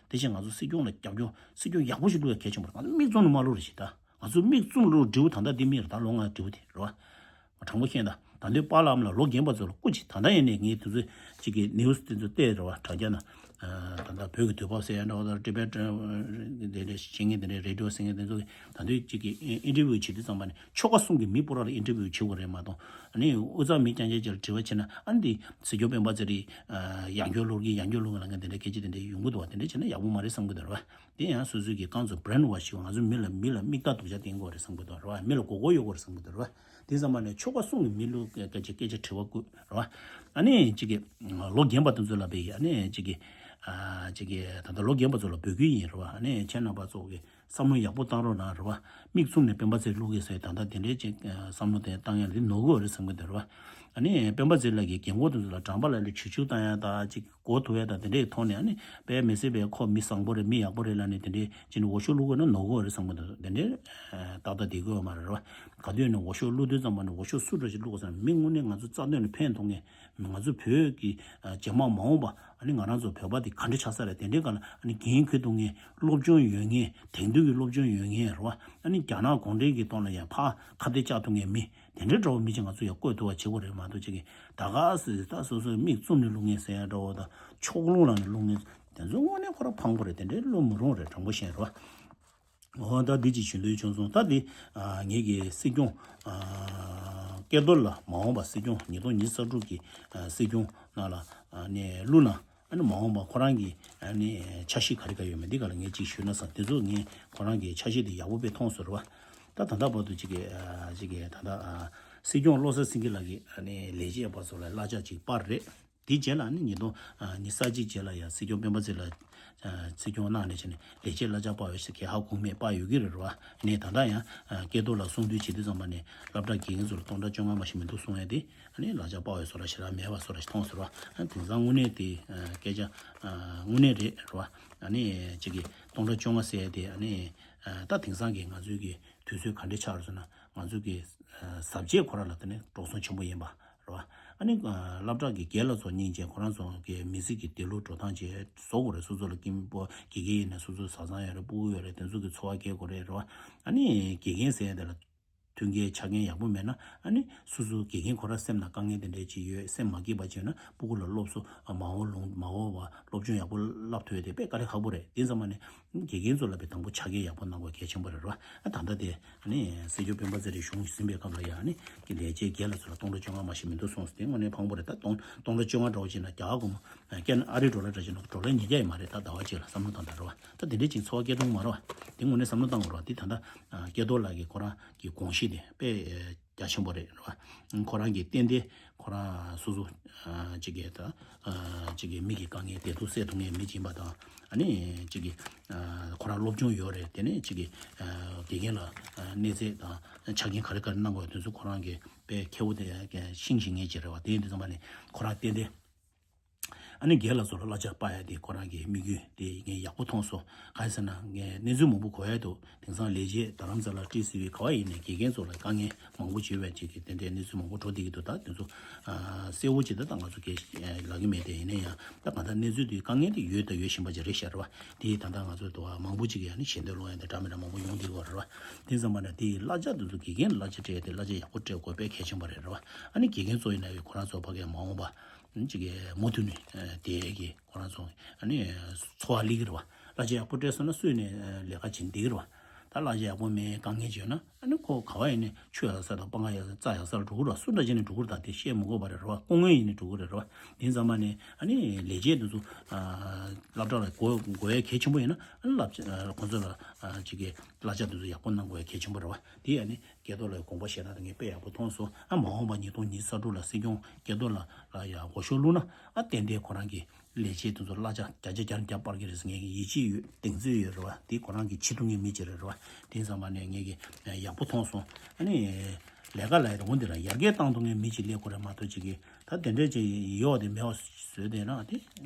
དེ་བཞིན་ང་ཚོ་སྲིད་སྐྱོང་ལ་རྒྱབ་སྐྱོར་སྲིད་སྐྱོང་ཡག་པོ་ཞིག་བླུག་ཡ་གལ་ཆེན་པོ་རེད། ང་ཚོ་མིག་བཙུམ་ནས་མ་བླུག་རེད་ཞེས་ད། ང་ཚོ་མིག་བཙུམ་བླུག་འབྲས་བུ་ད་ལྟ་འདི་མིན་རེད་ད། ལོ་ལྔ་འབྲས་བུ་དེ་རེད་བ། དྲང་པོ་བཤད་ད། ད་འདོད་པ་ལམ་ལ་ལོ་རྒན་པ་ཚོ་ལ་སྐུ་མཁྱེན། ད་ལྟ་ཡིན་ནས་ངས་དུས་ཚོད་གཅིག་གི་ནིའུ་སི་དེ་ཚོ་བལྟས་རེད་བ། དྲ་རྒྱ་ན། ད་ལྟ་བོད་ཀྱི་དུས་བབ་ཟེར་ཡ་འདྲ་བོ་དང་ཊི་བེཊ་དེ་འདྲ་བཤད་མཁན་དེ་འདྲའི་རེ་ཌི་ཡོ་ཟེར་མཁན་དེ་ཚོ་གིས་ད་དུང་གཅིག་གིས་ཨིན་ཊར་བིའུ་བྱེད་དུས་ཙམ་པ་ནས་ཆོལ་ཁ་གསུམ་གྱི་མི་སྤོ་ར་ལ་ཨིན་ཊར་བིའུ་བྱེད་དགོས་རེད་མ་གཏོགས། ཨ་ནི་དབུས་གཙང་མི་རྐྱང་རྐྱང་ཅིག་ལ་དྲི་བ་བྱས་ན་ཨ་ནི་འདི་སྲིད་སྐྱོང་སྤེན་པ་ཚེ་རིང་ཡང་བསྐྱར་བླུག་གི་ཡང་བསྐྱར་བླུག་གི་ལབ་མཁན་དེ་འདྲའི་སྐད་ཆ་དེ་འདྲ་ཡོང་གི་འདུག་བ། དེ་འདྲ་བྱས་ན་ཡག་པོ་མ་རེད་བསམ་གི་འདུག་རེད་བ། དེ་ཡང་སོ་སོའི་གི་རྐང་ཚོ་བྷི་རེན་ཝོཤ་བྱེད་དགོས། ང་ཚོ་མི་ལ་མི་ལ་མིག་ལྟ་སྡུག་ཅག་བསྟན་དགོས་རེད་བསམ་གི་འདུག་རེད་བ། མི་ལ་མགོ་སྐོར་ཡོད་དགོས་རེད་བསམ་གི་འདུག་རེད་བ། དེ་ཙམ་པ་ནས་ཆོལ་ཁ་གསུམ་གྱི་མི་ལུགས་སྐད་ཆ་སྐད་ཆ་དྲི་བ་བཀོད་རེད་བ། ཨ་ནི་གཅིག་གི་ལོ་རྒན་པ་དེ་ཚོ་ལ་བས་ཨ་ནི་གཅིག་གི་ཨ་གཅིག་གི་ད་ལྟ་ལོ་རྒན་པ་ཚོ་ལ་འབོད་སྐུལ་ཡིན་རེད་བ། ཨ་ནི་ཁྱེད་རྣམ་པ་ཚོ་གི་བསམ་བློ་ཡག་པོ་བཏང་རོགས་གནང་རེད་བ། མིག་བཙུམ་ནས་སྤེན་པ་ཚེ་བླུག་གི་ཟེར་ད་ལྟ་དེ་འདྲའི་ཅིག་བསམ་བློ་དེ་བཏང་ཡ་འདི་ནོར་གི་ཡོད་རེད་བསམ་གི་འདུག་རེད་བ། ཨ་ནི་སྤེན་པ་ཚེ་ལགས་ཀྱིས་རྒན་གོག་དེ་ཚོ་ལ་དྲང་པ་ལ་ལས་ཇུས་ཆུ་བཏང་ཡ་ད་ཅིག་གོ་ཐུབ་ཡ་དང་དེ་འདྲའི་ཐོག་ནས་ཨ་ནི་དཔེ་མི་སྲིད་པའི་ཁོ་མི་བཟང་པོ་རེད། མི་ཡག་པོ་རེད་ལབ་ནས་དེ་འདྲའི་ཅི་ནས་འོ་ཤོག་བླུག་དགོས་ན་ནོར་གི་ཡོད་རེད་བསམ་གི་འདུག་དེ་འདྲའི་ཏག་ཏག་བསྡད་དགོས་ཡོད་མ་རེད་བ། ག་དུས་ནས་འོ་ཤོག་བླུག་དུས་ཙམ་པ་ནས་འོ་ཤོག་སུ་འདྲ་ཞིག་བླུག་དགོས་ཟེར་ན་མི་དངོས་གནས་ང་ཚོ་རྩ་དོན་ལ་ཕན་ཐོགས་མཁན། ང་ཚོ་བོད་ཀྱི་རྗེས་མ་མ་འོངས་པ་ཨ་ནི་ང་རང་ཚོ་བོད་པ་དེ་ག་འདྲ་ཆགས་ས་རེད། དེ་འདྲའི་སྒང་ལ་ཨ་ནི་འགན་འཁུར་ཐུབ་མཁན། སློབ་སྦྱོང་ཡོད་མཁན། དེང་དུས་ཀྱི་སློབ་སྦྱོང་ཡོད་མཁན་རེད་བ། ཨ་ནི་རྒྱ་ནག་གུང་ཁྲན་གྱི་ཐོག་ལ་ཡང་ཕར་ཁ་གཏད་བཅག་ཐུབ་མཁན་མི་དེ་འདྲའི་འདྲ་བོ་མི་གཅིག་ང་ཚོ་ཡང་བསྐོས་ཐུབ་པ་བྱེད་དགོས་རེད་མ་གཏོགས། ཅིག་གིས་ད་ག་སེ་ད་སོ་སོའི་མིག་བཙུམ་ནས་བླུག་མཁན་ཟེར་ཡ་འདྲ་བོ་དང་ཕྱོགས་ལྷུང་ལངས་ནས་བླུག་མཁན་དེ་ཚོ་དངོས་གནས་ཁོ་རང་ཕངས་པོ་རེད། དེ་འདྲའི་བླུག་མི་རུང་རེད། དྲང་པོ་བཤད་རེད་བ། འོ་ད་འདི་ཅིག་ཞུ་འདོད་བྱུང་སོང་། ད་འདི་ཨ་ངེད་ཀྱི་སྲིད་སྐྱོང་ཨ་སྐལ་རྡོར་ལགས་མ་འོངས་པ་སྲིད་སྐྱོང་ཉིས་སྟོང་ཉི་ཤུ་རྩ་དྲུག་གི་ཨ་སྲིད་སྐྱོང་ནང་ལ་ཨ་ནས་བླུགས་ན་ཨ་ནི་མ་འོངས་པ་ཁོ་རང་གི་ཨ་ནི་འཆར་གཞི་ག་རེ་ག་ཡོད་མེད་འདི་ག་ལ་ངས་ཅིག་ཞུས་ན་བསམ། དེ་ཚོ་ངས་ཁོ་རང་གི་འཆར་གཞི་དེ་ཡག་པོ་དཔེ་མཐོང་སོང་རེད་བ། ད་ད་ལྟ་བར་དུ་ཅིག་གི་ཨ་ཅིག་གི་ད་ལྟ་ཨ་སྲིད་སྐྱོང་བློ་བཟང་སེང་གེ་ལགས་ཀྱི་ཨ་ནི་ལས་བྱེད་པ་ཚོ་ལ་གླ་ཆ་ཅིག་སྤར་རེད། དེའི་རྗེས་ལ་ནི་ཉིས་སྟོང་ཉི་ཤུ་རྩ་གཅིག་རྗེས་ལ་ཡང་སྲིད་སྐྱོང་སྤེན་པ་ཚེ་ལགས་སྲིད་སྐྱོང་གནང་ནས་བྱས་ནས་ལས་བྱེད་གླ་ཆ་སྤར་བའི་ཞིག་གི་ཧ་གོ་མེད་པ་ཡོད་ཀྱི་རེད་རེད་བ། ནས་ད་ལྟ་ཡང་སྐལ་རྡོར་ལགས་གསུང་དུས་བྱེད་དུས་ཙམ་པ་ནས་སློབ་གྲྭ་དགེ་རྒན་ཚོ་ལ་སྟོང་ཕྲག་བཅོ་ལྔ་མ་ཞིག་མི་འདུག་གསུང་ཡ་དེ་ཨ་ནི་གླ་ཆ་སྤར་བའི་བཟོ་འདྲ་ཞེ་དྲག་མེད་པ་བཟོ་འདྲ་ཞིག་མཐོང་སོང་རེད་བ། དེང་སང་དངོས་གནས་དེ་སྐད་ཆ་དངོས་གནས་རེད་རེད་བ། ཨ་ནི་གཅིག་གི་སྟོང་ཕྲག་བཅོ་ལྔ་ཟེར་ཡ་དེ་ཨ་ནི་ད་དེང་སང་གི་ང་ཚོའི་གི་དུས་ཚོད་ག་འདྲས་ཆགས་རེད་ཟེར་ན་ང་ཚོའི་གི་ཟབ་རྒྱས་ཁོ་ར་ལ་དེ་ནས་འགྲོ་སོང་ཆེན་པོ་ཡིན་པ། རེད་བ། ཨ་ནི་སློབ་གྲྭ་གི་དགེ་ལགས་ཚོ་སྙིང་རྗེ་ཁོ་རང་ཚོ་གི་མི་ཚེ་གི་དེ་ལུགས་འགྲོ་སྟངས་བྱས་བཟོ་དགོས་རེད། སོ་སོ་ལ་ཀིམ་པོ་དགེ་རྒན་ཡིན་ན་སོ་སོའི་བཟའ་ཚང་ཡོད་རེད། སྤུ་གུ་ཡོད་རེད། དེ་ཚོ་གི་འཚོ་བ་སྐྱེལ་དགོས་རེད། རེད་བ། ཨ་ནི་དགེ་རྒན་ཟེར་ཡ་དེ་ལ་མཐུན་རྐྱེན་ཆ་རྐྱེན་ཡག་པོ་མེད་ན་ཨ་ནི་སོ་སོའི་དགེ་རྒན་ཁོ་རང་སེམས་ནང་དཀའ་ངལ་དེ་འདྲས་ཅིག་ཡོད། སེམས་མ་སྐྱིད་པ་ཅིག་ཡོད་ན་སྤུ་གུ་ལ་སློབ་གསོ་མ་འོ་ལོང་མ་འོ་བ་སློབ་སྦྱོང་ཡག་པོ་བསླབ་ཐུབ་ཡ་དེ་དཔེ་དཀའ་ལས་ཁག་པོ་རེད། དེ་ཙམ་མ་ནས་དགེ་རྒན་ཚོ་ལ་དཔེ་དང་པོ་ཆ་རྐྱེན་ཡག་པོ་གནང་དགོས་གལ་ཆེན་པོ་རེད་ར། ཨ་ད་ལྟ་དེ་ཨ་ནི་སྲིད་སྐྱོང་སྤེན་པ་ཚེ་རིང་གཞུང་ཟིན་པའི་སྐབས་ལ་ཡ་ཨ་ནི་ལས་བྱེད་དགེ་ལགས་ཚོ་ལ་སྟོང་ཕྲག་བཅོ་ལྔ་མ་ཞིག་མི་འདུག་གསུངས་སོང་། དེ་དངོས་གནས་ཕངས་པོ་རེད། ད་སྟོང་སྟོང་ཕྲག་བཅོ་ལྔ་འདྲ་བོ་ཅིག་ན་རྒྱ་གར་སྒོར་མོ་ཨ་ཀན་ཨ་རི་ཌོ་ལར་འདྲ་ཅིག་ན་ཌོ་ལར་ཉིས་བརྒྱ་ཡི་མ་རེད། ད་ཟླ་བ་གཅིག་ལ་བསམ་བློ་བཏང་དང་ར་བ། ད་དེ་འདྲས་ཅིག་འཚོ་བ་སྐྱེལ་ཐུབ་མ་རེད་བ། དེ་དངོས་གནས་བསམ་བློ་བཏང་དགོས་ར། དེ་ད་ལྟ་ཨ་སྐལ་རྡོར་ལགས་ཀྱི་ཁོ་རང་གི་དགོངས་གཞི་དེ་དཔེ་རྒྱ་ཆེན་པོ་རེད་རེད་བ། ཁོ་རང་གིས་ཏན་ཏན་ཁོ་རང་སོ་སོ་ཨ་གཅིག་གིས་ད་ཨ་གཅིག་གིས་མི་གི་དཀའ་ངལ་བདེ་སྡུག་སེལ་ཐུབ་མཁན་མི་གཅིག་ཡིན་པ་དང་། ཨ་ནི་གཅིག་གིས་ཨ་ཁོ་རང་སློབ་སྦྱོང་ཡོད་རེད། དེ་ནས་གཅིག་གིས་ཨ་དགེ་རྒན་ལ་ཨ་གནས་ཚད་དང་ཆ་རྐྱེན་ག་རེ་ག་རེ་གནང་དགོས་དེ་ཚོ་ཁོ་རང་གིས་དཔེ་མཁས་པོ་དེ་ཤེས་ཤེས་མཁན་ཅིག་རེད་བ། དེ་ཡིན་དུས་ཙམ་པ་ནས་ཁོ་རང་ཏན་ཏན་ཨ་ནི་རྒན་ལགས་ཚོ་ལ་གླ་ཆ་སྤར་ཡ་དེ་ཁོ་རང་གི་དམིགས་ཡུལ་དེ་ངས་ཡག་པོ་མཐོང་སོང་། གང་ཡིན་ཟེར་ན་ངས་གནས་ཚུལ་མང་པོ་གོ་ཡ་འདུག་དེང་སང་ལས་བྱེད་རྡ་རམ་ས་ལ་ཊི་སི་ཝི་ག་བ་ཡིན་ནའི་དགེ་རྒན་ཚོ་ལ་དཀའ་ངལ་མང་པོ་བྱེད་པའི་ཅིག་གི་དེ་འདྲའི་གནས་ཚུལ་མང་པོ་འགྲོ་བསྡད་ཀྱི་འདུག་ད་དེ་ཚོ་ཨ་གསལ་བོ་ཅིག་ད་ད་ང་ཚོ་གས་ལབ་ཀྱི་མེད། དེ་ཡིན་ན་ཡང་ད་གང་ལྟར་གནས་ཚུལ་དེ་དཀའ་ངལ་དེ་ཡོད་ད་ཡོད་བཞིན་པ་ཅིག་རེད་ཤག་རེད་བ། དེ་ད་ལྟ་ང་ཚོ་དུ་བ་མང་པོ་ཅིག་གིས་ཡང་ནི་ཞེ་འདོད་ལོག་ཡ་དེ་འདྲ་མི་འདྲ་མང་པོ་ཡོང་བསྡད་ཀྱི་ཡོད་རེད་བ། དེ་ཙམ་པ་ན་དེ་གླ་ཆ་དེ་ཚོ་དགེ་རྒན་གླ་ཆ་སྤྲད་དེ་གླ་ཆ་ཡག་པོ་སྤྲད་དགོས་དཔེ་གལ་ཆེན་པོ་རེད་རེད་བ། ཨ་ནི་དགེ་རྒན་ཚོ་ཡིན་ན་ཡང་ཁོ་རང་ཚོ་ཕ་གིར་མ་འོངས་པ་ཅིག་གི་མུ་མཐུད་ནས་དེ་གི་ཁོ་རང་ཚོ་ཨ་ནི་འཚོ་བ་སླེབས་ཀྱི་རེད་བ། གླ་ཆ་ཡག་པོ་སྤྲད་སོང་ན་སུས་ནས་ལས་ཀ་བྱེད་བསྡད་ཀྱི་རེད་བ། ད་གླ་ཆ་ཡག་པོ་མེད་དཀའ་ངལ་ཅིག་ཡོད་ན་ཨ་ནི་ཁོ་ག་བ་ཡིན་ནའི་ཆུ་ཡག་ས་དང་སྤང་ཁ་ཡག་ས་རྩྭ་ཡག་ས་ལ་འགྲོ་གི་རེད་བ། སུ་འདྲ་བྱས་ནས་འགྲོ་གི་རེད། ད་དེ་བཤད་མི་དགོས་པ་རེད་རེད་བ། སྐུ་ངོ་ཡིན་ནའི་འགྲོ་གི་རེད་རེད་བ། དེ་ཙམ་པ་ནས་ཨ་ནི་ལས་བྱེད་དེ་ཚོ་སློབ་གྲྭ་ལ་དགོས་དགོས་ཡ་གལ་ཆེན་པོ་ཡིན་ན་ཨ་ནི་སློབ་ཁོང་ཚོ་ལ་ཅིག་གི་གླ་ཆ་དེ་ཚོ་ཡག་པོ་གནང་དགོས་ཡ་གལ་ཆེན་པོ་རེད་བ། དེ་ཨ་ནི་སྐལ་རྡོར་ལགས་དགོངས་པ་བཞེས་སྟངས་དེ་ངས་དཔེ་ཡག་པོ་མཐོང་སོང་། ཨ་མ་འོངས་པ་ཉིས་སྟོང་ཉི་ཤུ་རྩ་དྲུག་ལ་སྲིད་སྐྱོང་སྐལ་རྡོར་ལགས་ལ་ཡང་འོས་ཤོག་བླུགས་ན་ཨ་ཏན་ཏན་ཁོ་རང་གི་ལས་བྱེད་དེ་ཚོ་གླ་ཆ་བརྒྱ་ཆ་བརྒྱ་ནས་བརྒྱ་སྤར་གྱི་རེད་ཟེར་ངས་ཡིད་ཆེས་ཡོད། གདེང་ཚོད་ཡོད་རེད་བ། དེ་ཁོ་རང་གི་བྱེད་ཐུབ་མཁན་མི་ཅིག་རེད་རེད་བ། དེ་ཙམ་པ་ནས་ངས་ཀྱི་ཡག་པོ་མཐོང་སོང་། ཨ་ནི་ལས་ཀ་ལ་ཡང་འོང་དེ་ལ་ཡར་རྒྱས་བཏང་ཐུབ་མཁན་མི་ཅིག་སླེབས་དགོས་རེད་མ་གཏོགས་ཅིག་གི་ད་དེ་འདྲས་ཅིག་ཡོད་དེ་མེད་པ་བཟོས་བསྡད་ན་དེ་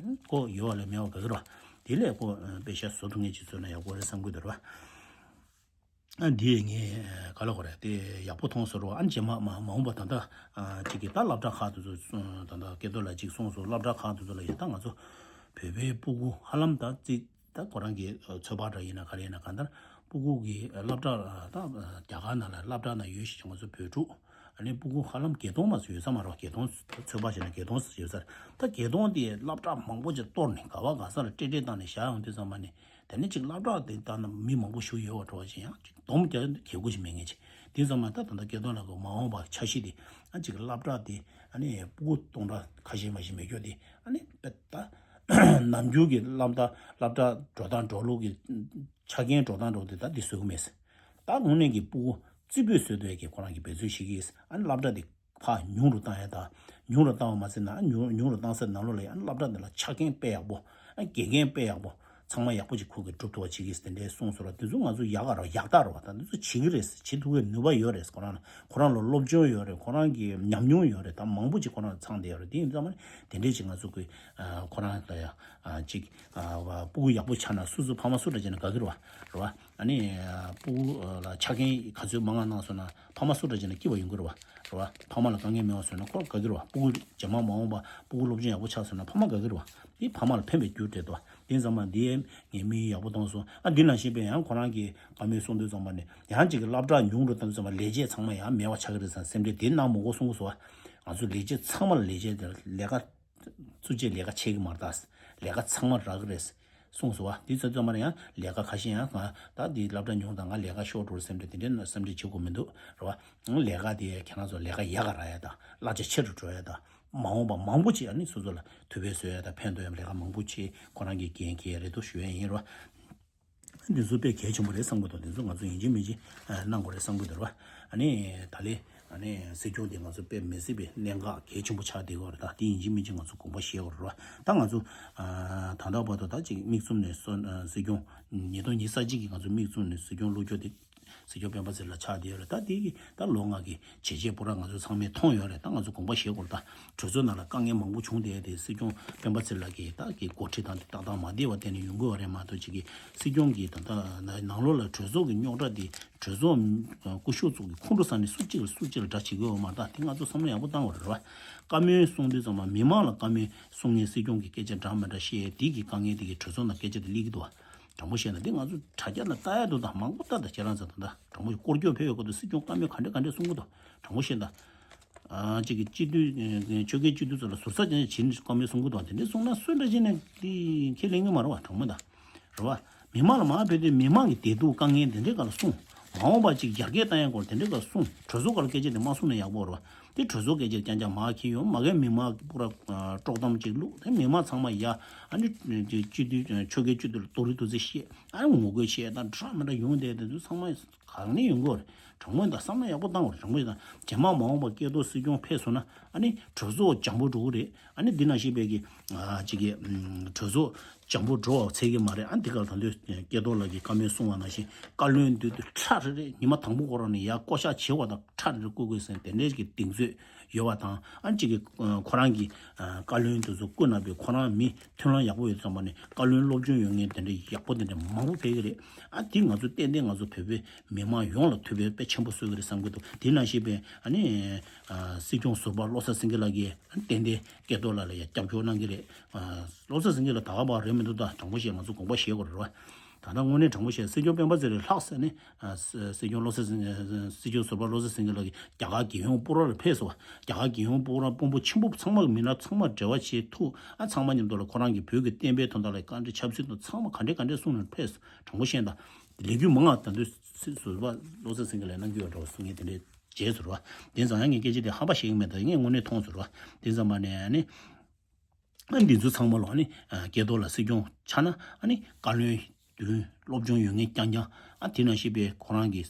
ཁོ་ཡོད་ལ་མེད་པ་ག་གི་རེད་བ། དེ་ལས་ཁོ་དཔེ་ཤ་བཟོ་ཐུབ་མཁན་ཅིག་བཟོས་ན་ཡག་པོ་རེད་བསམ་གི་འདུག་རེད་བ། ཨ་འདི་ངས་ག་ལ་གོ་རེད་དེ་ཡག་པོ་མཐོང་སོང་རོ། ཨ་རྗེས་མ་མ་མ་འོངས་པ་ད་ལྟ་ཨ་གཅིག་གི་ད་སློབ་གྲྭ་ཁག་དེ་ཚོ་ད་ལྟ་སྐལ་རྡོར་ལགས་གཅིག་གསུངས་སོང་། སློབ་གྲྭ་ཁག་དེ་ཚོ་ལ་ཡ་ད་ང་ཚོ་བོད་པའི་སྤུ་གུ་ཧ་ལམ་ད་རྩིས་ད་ཁོ་རང་གི་ཚོད་དཔག་འདྲ་ཡིན་ན་ག་རེ་ཡིན་ན་གང་ལྟར་སྤུ་གུ་གི་སློབ་གྲྭ་ད་རྒྱ་གར་ནང་ལ་སློབ་གྲྭ་ནང་ཡོད་ཞེས་ང་ཚོ་བོད་ཕྲུག་ ཨ་ནི་སྤུ་གུ་ཧ་ལམ་བརྒྱད་སྟོང་མ་ཟིན་ཡོད་ས་མ་རེད་བ། བརྒྱད་སྟོང་ཚོད་དཔག་བྱས་ན་བརྒྱད་སྟོང་ཙམ་ཡོད་ས་རེད། ད་བརྒྱད་སྟོང་དེ་སློབ་གྲྭ་མང་པོ་ཅིག་གཏོར་ནས་ག་བ་ག་ས་ལ་སྤྲད་སྤྲད་བཏང་ནས་བཞག་ཡོང་དུས་ཙམ་པ་ནས། དེ་ནས་ཅིག་སློབ་གྲྭ་དེ་ལྟ་ན་མི་མང་པོ་ཞིག་ཡོད་པ་འདྲ་བ་ཅིག་ཡང་ཅིག་སྡོམ་རྒྱག་ཁེ་གོ་ཞིག་མེད་མཁན་ཅིག་དེ་ཙམ་མ་ད་ད་ལྟ་སྐལ་སྟོན་ལགས་ཀྱི་མ་འོངས་པ་འཆར་གཞི་དེ། ཨ་ཅིག་སློབ་གྲྭ་དེ་ཨ་ནི་སྤུ་གུ་སྟོང་ཕྲག་ཁ་ཤས་མ་ཞིག་མེད་རྒྱུ་དེ། ཨ་ནི་དཔེ་ད་ནམ་རྒྱུན་གྱི་སློབ་གྲྭ་སློབ་གྲྭ་འགྲོ་སྟངས་འགྲོ་ལུགས་ཀྱི་ཆ་རྐྱེན་འགྲོ་སྟངས་འགྲོ་དེ་ད་འདི་བཟོ་གི་མེད། ད་དངོས་གནས་ཀྱི་སྤུ་གུ་རྩིས་པོས་བཟོས་འདོད་ཀྱི་ཁོ་རང་གི་འབད་རྩོལ་བྱེད་ཀྱི་ཡིན། ཨ་ནི་སློབ་གྲྭ་དེ་ཕར་ཉུང་རུ་བཏང་ཡ་དང་། ཉུང་རུ་བཏང་བ་མ་ཟད་ན་ཨ་ཉུང་ཉུང་རུ་བཏང་སའི་ནང་ལོགས་ལ་ཡང་སློབ་གྲྭ་འདི་ལ་ཆ་རྐྱེན་དཔེ་ཡག་པོ། ཨ་དགེ་རྒན་དཔེ་ཡག་པོ། ཚང་མ་ཡག་པོ་ཅིག་ཁུར་གི་སྒྲུབ་ཐུབ་པ་བྱེད་ཀྱི་ཡིན་དེ་འདྲའི་གསུངས་སོང་ར། དེ་ཚོ་ང་ཚོ་ཡག་ག་ར་ཡག་རྟགས་ར་བ། ད་འདི་ཚོ་བྱེད་ཀྱི་རེད། བྱེད་ཐུབ་པའི་ནུས་པ་ཡོད་རེད། ཁོ་རང་ལ་ཁོ་རང་ལ་སློབ་སྦྱོང་ཡོད་རེད། ཁོ་རང་གི་ཉམས་མྱོང་ཡོད་རེད། ད་མང་པོ་ཅིག་ཁོ་རང་ཚང་བསྡད་ཡོད་རེད། དེ་ཡིན་ཙང་མ་དེ་འདྲས་ཅིག་ང་ཚོ་གི་ཁོ་རང་ལ་ཡ་ཅིག་སྤུ་གུ་ཡག་པོ་ཆགས་ན་སུ་སུ་ཕ་མ་སུ་འདྲ་བྱས་ན་དགའ་གི་རེད་བ། རེད་བ། ཨ་ནི་སྤུ་གུ་ལ་ཆ་རྐྱེན་ག་ཚོད་མང་བ་གནང་སོང་ན་ཕ་མ་སུ་འདྲ་བྱས་ན་སྐྱིད་པ་ཡོང་གི་རེད་བ། རེད་བ། ཕ་མ་ལ་དཀའ་ངལ་མེད་པ་བཟོས་ན་ཁོ་རང་དགའ་གི་རེད་བ། སྤུ་གུ་རྗེས་མ་མ་འོངས་པ་སྤུ་གུ་སློབ་སྦྱོང་ཡག་པོ་ཆགས་སོང་ན་ཕ་མ་དགའ་གི་རེད་བ། དེ་ཕ་མ་ལ་ཕན་པའི་རྒྱུ་རེད་དོ། དེ་ཙམ་མ་དེ་ངས་དམིགས་ཡུལ་ཡག་པོ་གཏོང་སོང་། ཨ་འདི་ནང་བཞིན་པའི་ཡང་ཁོ་རང་གི་བཀའ་མོལ་གསུང་དུས་ཙམ་པ་ནས་ཡང་ཅིག་གི་སློབ་གྲྭ་ཉུང་རུ་བཏང་དུས་ཙམ་པ་ལས་བྱེད་ཚང་མ་ཡང་མེད་པ་ཆགས་ཀྱི་རེད་བསམ་སེམས་ཁྲལ་དེ་གནང་མི་དགོས་གསུང་གི་སོང་བ། ང་ཚོ་ལས་བྱེད་ཚང་མ་ལ་ལས་བྱེད་དེ་ལས་ཀ་བཙུགས་རྗེས་ལས་ཀ་བྱེད་ཀྱི་མ་རེད་ད། ལས་ཀ་ཚང་མ་རག་གི་རེད་གསུངས་སོང་བ། དེ་ཚོ་ཚང་མ་ལ་ཡང་ལས་ཀ་ཁ་ཤས་ཡང་ང་ད་འདི་སློབ་གྲྭ་ཉུང་དང་ང་ལས་ཀ་ཤོར་འགྲོ་སེམས་ཁྲལ་དེ་འདྲའི་སེམས་ཁྲལ་བྱེད་དགོས་མི་འདུག་རེད་བ། ལས་ཀ་དེ་ཁྱེད་རང་ཚོ་ལས་ཀ་ཡག་ག་རག་ཡ་དང་གླ་ཆ་ཆེ་རུ་འགྲོ་ཡ་དང་། མ་འོངས་པ་མང་པོ་ཅིག་ཨ་ནི་སོ་སོ་ལ་ཐུབ་པའི་བཟོ་ཡ་དང་ཕན་ཐོགས་ཡ་ལས་ཀ་མང་པོ་ཅིག་ཁོ་རང་གིས་འགན་འཁྱེར་ཡ་རེད་འདུག་ཞུ་ཡ་ཡིན་རོ། འདི་ཚོ་དཔེ་གལ་ཆེན་པོ་རེད་བསམ་གི་འདུག་འདི་ཚོ་ང་ཚོ་ཡིན་གཅིག་མིན་གཅིག་གནང་དགོས་རེད་བསམ་གི་འདུག་ར། ཨ་ནི་ད་ལས་ཨ་ནི་སྲིད་སྐྱོང་དེ་ང་ཚོ་དཔེ་མི་སྲིད་པའི་གནད་འགག་གལ་ཆེན་པོ་ཆགས་བསྡད་ཡོད་རེད། ད་དེ་ཡིན་གཅིག་མིན་གཅིག་ང་ཚོ་དགོངས་པ་བཞེས་དགོས་རེད་ར། ད་ང་ཚོ་ད་ལྟ་བར་དུ་ད་ཅིག་མིག་བཙུམ་ནས་སྲིད་སྐྱོང་ཉིས་སྟོང་ཉི་ཤུ་རྩ་གཅིག་གི་ང་ཚོ་མིག་བཙུམ་ནས་སྲིད་སྐྱོང་བློ་སྐྱོར་དེ། སྲིད་སྐྱོང་སྤེན་པ་ཚེ་རིང་ལགས་ཆགས་བསྡད་ཡོད་རེད། ད་དེ་གི་ད་ལོ་ལྔ་གི་བྱས་རྗེས་པུ་ར་ང་ཚོ་ཚང་མས་མཐོང་ཡོད་རེད། ད་ང་ཚོ་དགོངས་པ་བཞེས་དགོས་རེད། ད་གྲོས་ཚོགས་ནང་ལ་དཀའ་ངལ་མང་པོ་བྱུང་བསྡད་དེ་སྲིད་སྐྱོང་སྤེན་པ་ཚེ་རིང་ལགས་ཀྱི་ད་གི་འགོ་ཁྲིད་དང་དེ་ཏག་ཏག་མ་བསྡད་པ་དེ་ནི་ཡོང་གི་ཡོད་རེད་མ་གཏོགས་ཅིག་གི་སྲིད་སྐྱོང་གི་ད་ལྟ་ནང་ལོགས་ལ་གྲོས་ཚོགས་ཀྱི་རྙོག་དྲ་དེ་གྲོས་ཚོགས་སྐུ་ཞབས་ཚོ་གི་ཁོང་ཁྲོ་ཟ་ནས་སུ་གཅིག་ལ་སུ་གཅིག་ལ་དགྲ་བྱེད་ཀྱི་ཡོད་མ་རེད། ད་དེ་ང་ཚོ་བསམ་བློ་ཡག་པོ་བཏང་དགོས་རེད་བ། བཀའ་མོལ་གསུང་དུས་ཙམ་པ་མི་མང་ལ་བཀའ་མོལ་གསུང་མཁན་སྲིད་སྐྱོང་གི་སྐད་ཆ་འདྲ་མི་འདྲ་བཤད་དེ་གི་དཀའ་ངལ་དེ་གི་གྲོས་ཚོགས་ནང་སྐད་ཆ་དེ་སླེབས་ཀྱི་འདུག་བ། དྲང་པོ་བཤད་ན་འདི་ང་ཚོ་དྲ་རྒྱ་ལ་ལྟ་ཡ་འདུག་ད་མང་པོ་ལྟ་ད་ཁྱེད་རང་ཚོ་ད་ད་དྲང་པོ་སྐོར་སྐྱོད་ཕེབས་ཡོད་སྐོར་དུ་སྲིད་སྐྱོང་བཀའ་མོལ་ག་འདྲ་ག་འདྲ་གསུང་གི་འདུག་དྲང་པོ་བཤད་ད། ཨ་ཅིག་གི་སྤྱི་འཐུས་ཆོལ་ཁའི་སྤྱི་འཐུས་ཚོ་ལ་ཟུར་ཟ་ཅན་བྱིན་བཀའ་མོལ་གསུང་གི་འདུག་དེ་འདྲ་གསུང་ན་སུ་འདྲ་བྱས་ནས་དེ་ཁས་ལེན་གི་མ་རེད་བ། དྲང་མོ་ད་རེད་བ། མི་མང་ལ་མ་ཕེབས་དུས་མི་མང་གི་བདེ་སྡུག་དཀའ་ངལ་དེ་འདྲའི་སྐོར་ལ་གསུང་། མ་འོངས་པ་ཅིག་ཡར་རྒྱས་བཏང་ཡ་སྐོར་དེ་འདྲའི་སྐོར་ལ་གསུང་། གྲོས་ཚོགས་སྐོར་ལ་སྐད་ཆ་དེ་མ་གསུང་ན་ཡག་པོ་རེད་བ། དེ་གྲོས་ཚོགས་སྐད་ཆ་རྐྱང་རྐྱང་མ་ཁྱེར་ཡོང་མ་གན་མི་མང་པུ་ར་དཀྲོག་གཏམ་ཅིག་བླུགས། དེ་མི་མང་ཚང་མ་ཡ་ཨ་ནི་སྤྱི་འཐུས་ཆོལ་ཁའི་སྤྱི་འཐུས་ལ་རྡོག་རིལ་རྡོག་རྩེ་བཤད། ཨ་ནི་ངོ་རྒོལ་བཤད་དང་འདྲ་མི་འདྲ་ཡོང་བསྡད་དེ་ཚོ་ཚང་མ་གང་ནས་ཡོང་གི་རེད། དྲང་མོ་ཡིན་ད་བསམ་བློ་ཡག་པོ་བཏང་དགོས་རེད། དྲང་མོ་ཡིན་ད་རྗེས་མ་མ་འོངས་པ་སྐལ་རྡོར་སྲིད་སྐྱོང་ཕེབས་སོང་ན་ཨ་ནི་གྲོས་ཚོགས་འཇམ་པོ་འགྲོ་གི་རེད། ཨ་ནི་འདི་ནང་བཞིན་པའི་གི་ཅིག་གི་གྲོས་ཚོགས་འཇམ་པོ་འགྲོ་བ་ཚད་ཀྱི་མ་རེད། ཨ་འདི་ག་ད་དུང་སྐལ་རྡོར་ལགས་ཀྱིས་བཀའ་མོལ་གསུང་བ་ནང་བཞིན་བཀའ་བློན་འདུས་དུ་ཁྲ་རེ་རེ་ཉི་མ་དང་པོ་ཁོ་རང་ནས་ཡར་བསྐོ་བཞག་བྱེད་བ་དང་ཁྲ་རེ་རེ་བསྐོ་དགོས་ཟེར་དེ་འདྲའི་གི་གདེང་ཚོད་ཡོད་བ་དང་། ཨ་ཅིག་གི་ཁོ་རང་གི་བཀའ་བློན་དེ་ཚོ་བསྐོ་གནང་བའི་ཁོ་རང་མི་མཐུན་ལམ་ཡག་པོ་ཡོད་ཙམ་པ་ནས་བཀའ་བློན་སློབ་སྦྱོང་ཡོད་མཁན་དེ་འདྲ་ཡག་པོ་དེ་འདྲ་མང་པོ་ཕེབས་ཀྱི་རེད། ཨ་དེ་ང་ཚོ་ཏན་ཏན་ང་ཚོ་བོད་པའི་མི་མང་ཡོངས་ལ་ཐུབ་པའི་དཔེ་ཆེན་པོ་བཟོ་གི་རེད་བསམ་གྱི་འདུག་དེ་ནང་བཞིན་པའི་ཨ་ནི་སྲིད་སྐྱོང་ཟུར་པ་བློ་བཟང་སེང་གེ་ལགས་ཀྱིས་ཏན་ཏན་སྐལ་རྡོར་ལགས་ལ་ཡང་རྒྱབ་སྐྱོར་གནང་གི་རེད། བློ་བཟང་སེང་གེ་ལགས་ད་ག་པར་རེད་མི་འདུག་ད་དྲང་པོ་བཤད་ང་ཚོ་དགོངས་པ་བཞེས་དགོས་རེད་བ། ད་ལྟ་དངོས་གནས་དྲང་པོ་བཤད་སྲིད་སྐྱོང་སྤེན་པ་ཚེ་རིང་ལྷག་ཟེར་ནས་སྲིད་སྐྱོང་བློ་བཟང་སེང་སྲིད་སྐྱོང་ཟུར་པ་བློ་བཟང་སེང་གེ་ལགས་ཀྱིས་རྒྱ་གར་རྒྱལ་ཡོངས་སྤོ་ར་ལ་ཕེབས་སོང་བ། རྒྱ་གར་རྒྱལ་ཡོངས་སྤོ་ར་དཔོན་པོ་ཆེན་པོ་ཚང་མ་གི་མི་སྣ་ཚང་མ་འབྲེལ་བ་བྱེད་ཐུབ། ཨ་ཚང་མ་མཉམ་དུ་ལ་ཁོ་རང་གི་བོད་ཀྱི་བསྟན་པའི་དོན་དག་ལ་བཀའ་འདྲི་ཆབ་སྲིད་དང་ཚང་མ་ག་འདྲས་ག་འདྲས་གསུངས་ནས་ཕེབས་སོང་། དྲང་པོ་བཤད་ད། ལས་འགུལ་མང་ང་ད་དུང་སྲིད་ཟུར་པ་བློ་བཟང་སེང་གེ་ལགས་གནང་གི་ཡོད་འགྲོ་གསུང་མཁན་དེ་འདྲའི་རྗེས་ཟུར་པ། དེ་ཙང་ཡང་ངས་སྐད་ཆ་དེ་ཧམ་པ་བཤད་ཀྱི་མེད། ད་ངས་དངོས་གནས་མཐོང་ཟུར་པ། དེ་ཙམ་པ་ནས་ཨ་ནི་ཨ་འདི་ཚོ་ཚང་མ་ལོ་ཨ་ནི་སྐལ་རྡོར་ལགས་སྲིད་སྐྱོང་ཆགས་ན་ཨ་ནི་བཀའ་བློན་བདུན་སློབ་སྦྱོང་ཡོད་མཁན་རྐྱང་རྐྱང་། ཨ་དེ་ནང་བཞིན་པའི་ཁོ་རང་གི་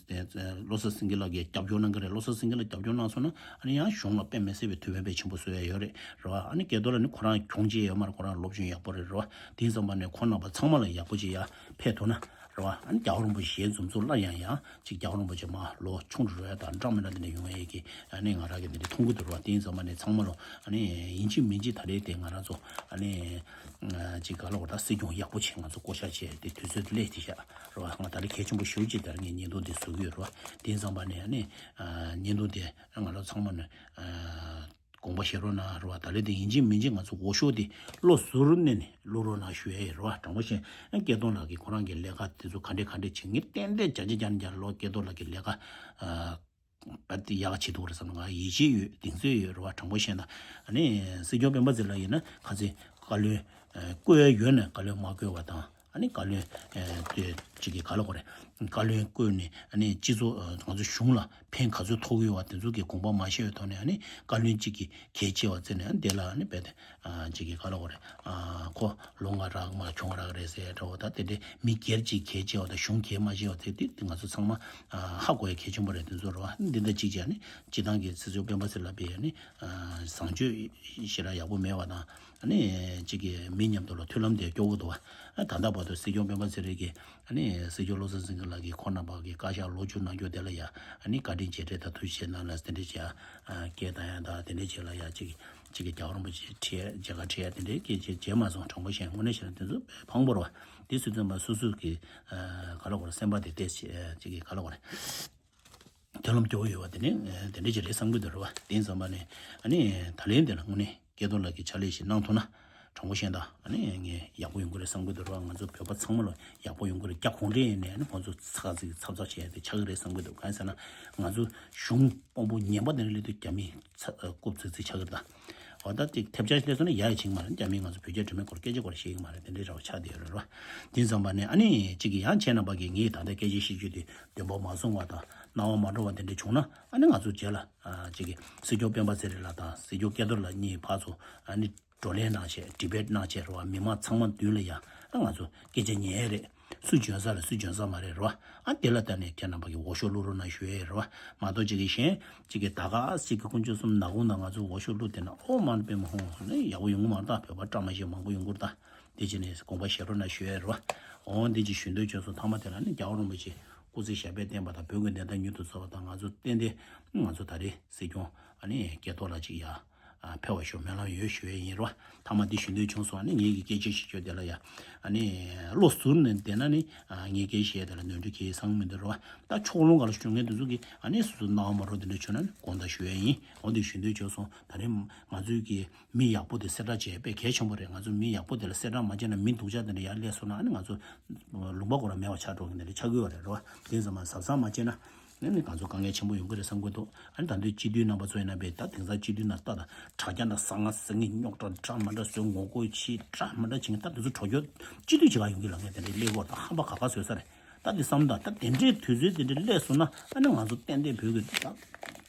བློ་བཟང་སེང་གེ་ལགས་ཀྱིས་རྒྱབ་སྐྱོར་གནང་གི་རེད། བློ་བཟང་སེང་གེ་ལགས་རྒྱབ་སྐྱོར་གནང་སོང་ན་ཨ་ནི་ཡང་གཞུང་ལ་དཔེ་མི་སྲིད་པའི་ཐུགས་ཕན་དཔེ་ཆེན་པོ་གསོ་ཡ་ཡོད་རེད་རེད་བ། ཨ་ནི་སྐལ་རྡོར་ལགས་ནི་ཁོ་རང་གྱོང་ཅི་ཡོད་མ་རེད། ཁོ་རང་སློབ་སྦྱོང་ཡག་པོ་རེད་རེད་བ། དེ་ཙམ་པ་ནས་ཁོ་རྣམ་པ་ཚང་མ་ལ་ཡག་པོ་ཅིག་ཡ་ཕེབས་ཐུབ་ན། རེད་བ། ཨ་ནི་རྒྱལ་བ་རིན་པོ་ཆེ་ཞལ་འཛོམས་ཚོགས་སླར་ཡང་ཡང་ཅིག་རྒྱལ་བ་རིན་པོ་ཆེ་མར་ལོ་ཆུང་དུ་འགྲོ་ཡ་དང་འདྲ་མི་འདྲ་དེ་འདྲ་ཡོང་ཡ་གི་ཨ་ནི་ང་རང་གི་འདི་འདྲ་མཐོང་གི་འདུག་རེད་བ། དེ་ཡིན་ཙང་མ་ནི་ཚང་མ་ལོ་ཨ་ནི་ཡིན་གཅིག་མིན་གཅིག་ད་རེས་དེ་ང་རང་ཚོ་ཨ་ནི་ཅིག་ག་ལ་བར་ད་སྲིད་སྐྱོང་ཡག་པོ་ཆེ་ང་ཚོ་བསྐོ་བཞག་བྱས་དེ་དུས་ཚོད་སླེབས་དེ་ཤག་རེད་བ། ང་ད་རེས་གལ་ཆེན་པོ་ཞེ་པོ་ཅིག་ད་རེས་ངས་བརྙན་ཐུང་འདི་བཟོ་གི་ཡོད་རེད་བ། དེ་ཡིན་ཙང་མ་ནི་ཨ་ནི་བརྙན་ཐུང་དེ་ང་རང་ཚང་མ་ནི། དགོངས་པ་བཞེས་རོགས་གནང་རོགས། ད་ལོ་དེ་ཡིན་གཅིག་མིན་གཅིག་ང་ཚོ་འོས་ཤོག་དེ་བློ་གཟུར་གནས་ནས་བླུག་རོགས་གནང་ཞུ་ཡ་ཡིན་རོགས། དྲང་པོ་བཤད་ཨ་སྐལ་རྡོར་ལགས་ཀྱིས་ཁོ་རང་གི་ལས་ཀ་དེ་ཚོ་ག་འདྲས་ག་འདྲས་བྱེད་ངེས་ཏན་ཏན་བརྒྱ་ཆ་བརྒྱ་ནས་བརྒྱ་ལོ་སྐལ་རྡོར་ལགས་ཀྱི་ལས་ཀ་ཨ་ བ་དེ་ཡག་བྱེད་ཐུབ་རེད་བསམ། ང་ཡིད་ཆེས་ཡོད། གདེང་ཚོད་ཡོད་རེད་བ། དྲང་པོ་བཤད་ན། ཨ་ནི་སྲིད་སྐྱོང་སྤེན་པ་ཚེ་རིང་ལགས་ཡིན་ན་ཁ་ཚིག་བཀའ་བློན་བསྐོས་ཡོད་ན་བཀའ་བློན་མ་བསྐོས་པ་དང་། ཨ་ནི་བཀའ་བློན་དེ་གཅིག་གིས་ག་ལ་གོ་རེད། བཀའ་བློན་བསྐོས་ནས་ཨ་ནི་སྤྱི་ཚོགས་ང་ཚོ་གཞུང་ལ་ཕན་ག་ཚོད་ཐོགས་ཀྱི་ཡོད་བ་དེ་ཚོ་གི་དགོངས་པ་མ་བཞེས་པའི་ཐོག་ནས། ཨ་ནི་བཀའ་བློན་གཅིག་གིས་གལ་ཆེ་བ་བརྩིས་ནས། ཨ་ནི་དེ་ལ་ཨ་ནི་རྦད་དེ་ཅིག་གིས་ག་ལ་གོ་རེད། ཁོ་ལོ་ལྔ་རག་མ་གྱོང་རག་རེད་ཟེར་འདྲ་བོ། ད་དེ་འདྲའི་མི་སྒེར་གཅིག་གལ་ཆེ་བ་དང་གཞུང་གལ་མ་ཆེ་བ་དེ་དེ་ང་ཚོ་ཚང་མ་ཧ་གོ་ཡ་གལ་ཆེན་པོ་རེད། དེ་ཚོ་རེད་བ། འདི་འདྲ་གཅིག་བྱས་ནས་སྤྱི་བཏང་གི་སྲིད་སྐྱོང་སྤེན་པ་ཚེ་རིང་ལགས་ཕར་ནས་བཟང་སྤྱོད་ཞེ་དྲག་ཡག་པོ་མེད་བ་དང་། ཨ་ནི་གཅིག་གིས་མི་མཉམ་དུ་ལ་མཐུན་ལམ་དེ་སྐྱོ་བོ་འདུག་བ། ད་ལྟ་བར་དུ་སྲིད་སྐྱོང་སྤེན་པ་ཚེ་རིང་གིས་ཨ་ནི་སྲིད་སྐྱོང་བློ་བཟང་སེང་གེ་ལགས་ཀྱིས་ཁོང་རྣམ་པ་གི་བཀའ་ཤག་ལོ་བཅུ་གནང་རྒྱུ་དེ་ལ་ཡ། ཨ་ནི་བཀའ་དྲིན་རྗེས་དྲན་དང་ཐུགས་རྗེ་ཆེ་གནང་ལ་དེ་འདྲ་བྱས། ཨ་སྐད་བཏང་ཡ་དང་དེ་འདྲ་བྱས་ལ་ཡ། གཅིག་གཅིག་གིས་རྒྱལ་བ་རིན་པོ་ཆེ་ཁྲིད་ཡ། མཇལ་ཁ་ཁྲིད་ཡ་དེ་འདྲའི་སྐད་ཆ་བྱས་མ་སོང་། དྲང་པོ་བཤད། དངོས་གནས་བཤད་ན་དེ་ཚོ་ཕངས་པོ་རེད་བ། དེ་སྲིད་དོན་པ་སོ་སོ་གི་ཨ་ག་ལ་གོ་རེད། སེམས་པ་དེ་ཏོག་ཙམ་ཨ་གཅིག་གིས་ག་ལ་གོ་རེད། མཐུན་ལམ་སྐྱོ་བོ་ཡོད་པ་དེ་ནི་ཨ་དེ་འདྲ་ཅིག་རེད་བསམ་གྱི་འདུག་རེད་བ། དེ་ཡིན་ཙམ་པ་ནས་ཨ་ནི་ད་ལན་དེ་ལ་དངོས་གནས་སྐལ་རྡོར་ལགས་ཀྱིས་ཕྱག་ལས་ཤིག་གནང་ཐུབ་ན། དྲང་པོ་བཤད་ན་ཨ་ནི་ངས་ཡག་པོ་ཡོང་གི་རེད་བསམ་གྱི་འདུག་རེད་བ། ང་ཚོ་བོད་པ་ཚང་མ་ལ་ཡག་པོ་ཡོང་གི་རེད། རྒྱ་གུང་ཁྲན་ཡིན་ནའི་ཨ་ནི་ཁོང་ཚོ་ཚགས་ཚིག་ཚབ་ཚབ་བྱས་ཏེ་ཆགས་ཀྱི་རེད་བསམ་གྱི་འདུག་གང་ཡིན་ཟེར་ན་ང་ཚོ་གཞུང་དཔོན་པོ་ངན་པ་དེ་འདྲ་སླེབས་དུས་རྒྱ་མི་ཚ་རྐུབ་ཚིག་ཚིག་ཆགས་ཀྱི་རེད་ད། འོ་ད་ཅིག་ཐེབས་ཆག་སླེབས་སོང་ན་ཡ་ཡི་བྱེད་ཀྱི་མ་རེད། རྒྱ་མིས་ང་ཚོ་བོད་རྒྱ་འབྲེལ་མོལ་སྐོར་སྐད་ཆ་སྐོར་བཤད་ཀྱི་མ་རེད། དེ་འདྲའི་འདྲ་བ་ཆགས་བསྡད་ཡོད་རེད་རོ། དེ་ཙམ་པ་ནས་ཨ་ནི་ཅིག་གིས་ཡང་ཁྱེད་རྣམ་པ་གིས་ངས་ད་ལྟ་སྐད་ཆ་བཤད་རྒྱུ་དེ་འདོད་པ་མ་བཟུང་བ་དང་སྣང་བ་མ་འགྲོ་བ་དེ་འདྲ་བྱུང་ན། ཨ་ནི་ང་ཚོ་རྗེས་ལ་ཨ་ཅིག་གིས་སྲིད་སྐྱོང་སྤེན་པ་ཚེ་རིང་ལགས་དང་སྲིད་སྐྱོང་སྐལ་རྡོར་ལགས་གཉིས་ཕར་ཚུར་ཨ་ནི་བགྲོ་གླེང་གནང་བྱས། ཌི་བེཊ་གནང་བྱས་རེད་བ། མི་མང་ཚང་མ་མདུན་ལ་ཡ་ཨ་ང་ཚོ་སྐད་ཆ་ཉན་ཡས་རེད། སུ་འཇོན་ས་རེད། སུ་འཇོན་ས་མ་རེད་རེད་བ། ཨ་དེ་ལ་ལྟ་ནས་ཁྱེད་རྣམ་པ་གིས་འོས་ཤོག་བླུག་རོགས་གནང་ཞུ་ཡས་རེད་བ། མ་གཏོགས་ཅིག་གིས་གཞན་ཅིག་གིས་ད་ག་ཅིག་གིས་དཀོན་མཆོག་གསུམ་ནག་ཁུང་དང་ང་ཚོ་འོས་ཤོག་བླུགས་བསྡད་ན། ཨོ་མ་ནི་པད་མ་ཧོང་ནི་ཡག་པོ་ཡོང་གི་མ་རེད་ད། བོད་པ་བཀྲ་མ་ཤིས་མང་པོ་ཡོང་གི་རེད་ད། དེ་བྱས་ནས་དགོངས་པ་བཞེས་རོགས་གནང་ཞུ་ཡས་རེད་བ། འོ་འདི་ཅིག་ཞུ་འདོད་བྱུང་སོང་། མཐའ་མ་དེ་ལ་ནི་རྒྱལ་བ་རིན་པོ་ཆེ་སྐུ་ཚེ་ཞབས་པད་བརྟན་པ་དང་བོད་ཀྱི་བདེན་མཐའ་མྱུར་དུ་རྫོགས་པ་དང་། ང་ཚོ་ཏན་ཏན་ང་ཚོ་ད་རེས་སྲིད་སྐྱོང་ཨ་ནི་སྐལ་རྡོར་ལགས་ཅིག་ཡ། ཨ་ཕེབས་པར་ཤོག་སྨོན་ལམ་ཡོད་ཞུ་ཡས་ཡིན་རོ། མཐའ་མ་འདི་ཞུ་འདོད་བྱུང་སོང་། ཨ་ནི་ངེད་ཀྱི་སྐད་ཆ་ཞིག་བརྗོད་དེ་ལ་ཡ། ཨ་ནི་བློ་གཟུར་ནས་བསྡད་ན་ནི་ཨ་ངའི་སྐད་ཆ་བཤད་དེ་ལ་ནོར་འཁྲུལ་གང་ཡང་གསུངས་མི་འདུག་རོ། ད་ཕྱོགས་ལྷུང་སྒང་ལ་བཞུགས་མཁན་དེ་ཚོ་གིས་ཨ་ནི་སོ་སོ་སྣང་བ་མ་འགྲོ་དེ་འདྲ་བྱུང་ན་ནི་དགོངས་དག་ཞུ་ཡས་ཡིན། འོ་འདི་ཞུ་འདོད་བྱུང་སོང་། ད་རེས་ང་ཚོའི་གི་མི་ཡག་པོ་དེ་གསལ་བསྒྲགས་བྱེད་དཔེ་གལ་ཆེན་པོ་རེད། ང་ཚོ་མི་ཡག་པོ་དེ་ལ་གསལ་བསྒྲགས་མ་བྱས་ན་མི་སྡུག་ཅག་དེ་འདྲ་ཡར་སླེབས་སོང་ན་ཨ་ནི་ང་ཚོ་ལུང་པ་ཁོ་རང་མེད་པ་ཆགས་འགྲོ་གི་དེ་འདྲ་ཆགས་ཀྱི་ཡོད་རེད་རོ། དེ་ཙམ་མ་གཟབ་གཟབ་མ་བྱས་ན། ཨ་ནི་ང་ཚོ་དཀའ་ངལ་ཆེན་པོ་ཡོང་གི་རེད་བསམ་གྱི་འདུག་ཨ་ནི་ད་དུང་སྤྱི་འཐུས་རྣམ་པ་ཚོ་ཡིན་ན་བས་ད་དེང་སང་སྤྱི་འཐུས་ནང་ལྟ་དང་དྲ་རྒྱ་ནང་ཟ་ང་ཟ་ངེ་རྙོག་དྲ་འདྲ་མི་འདྲ་བཟོས། ངོ་རྒོལ་བྱེད་འདྲ་མི་འདྲ་བྱེད་མཁན་ད་དེ་ཚོ་གྲོས་ཆོད་སྤྱི་འཐུས་བྱེད་ག་ཡོང་གི་ལབ་མཁན་དེ་འདྲ་སླེབས་ཡོད་རེད། ད་ཧམ་པ་ག་ག་བཟོས་ས་རེད། ད་དེ་བསམ་ད་ད་དེ་འདྲའི་དུས་ཚོད་དེ་འདྲ་སླེབས་སོང་ན་ཨ་ནི་ང་ཚོ་ཏན་ཏན་བོད་ཀྱི་ད་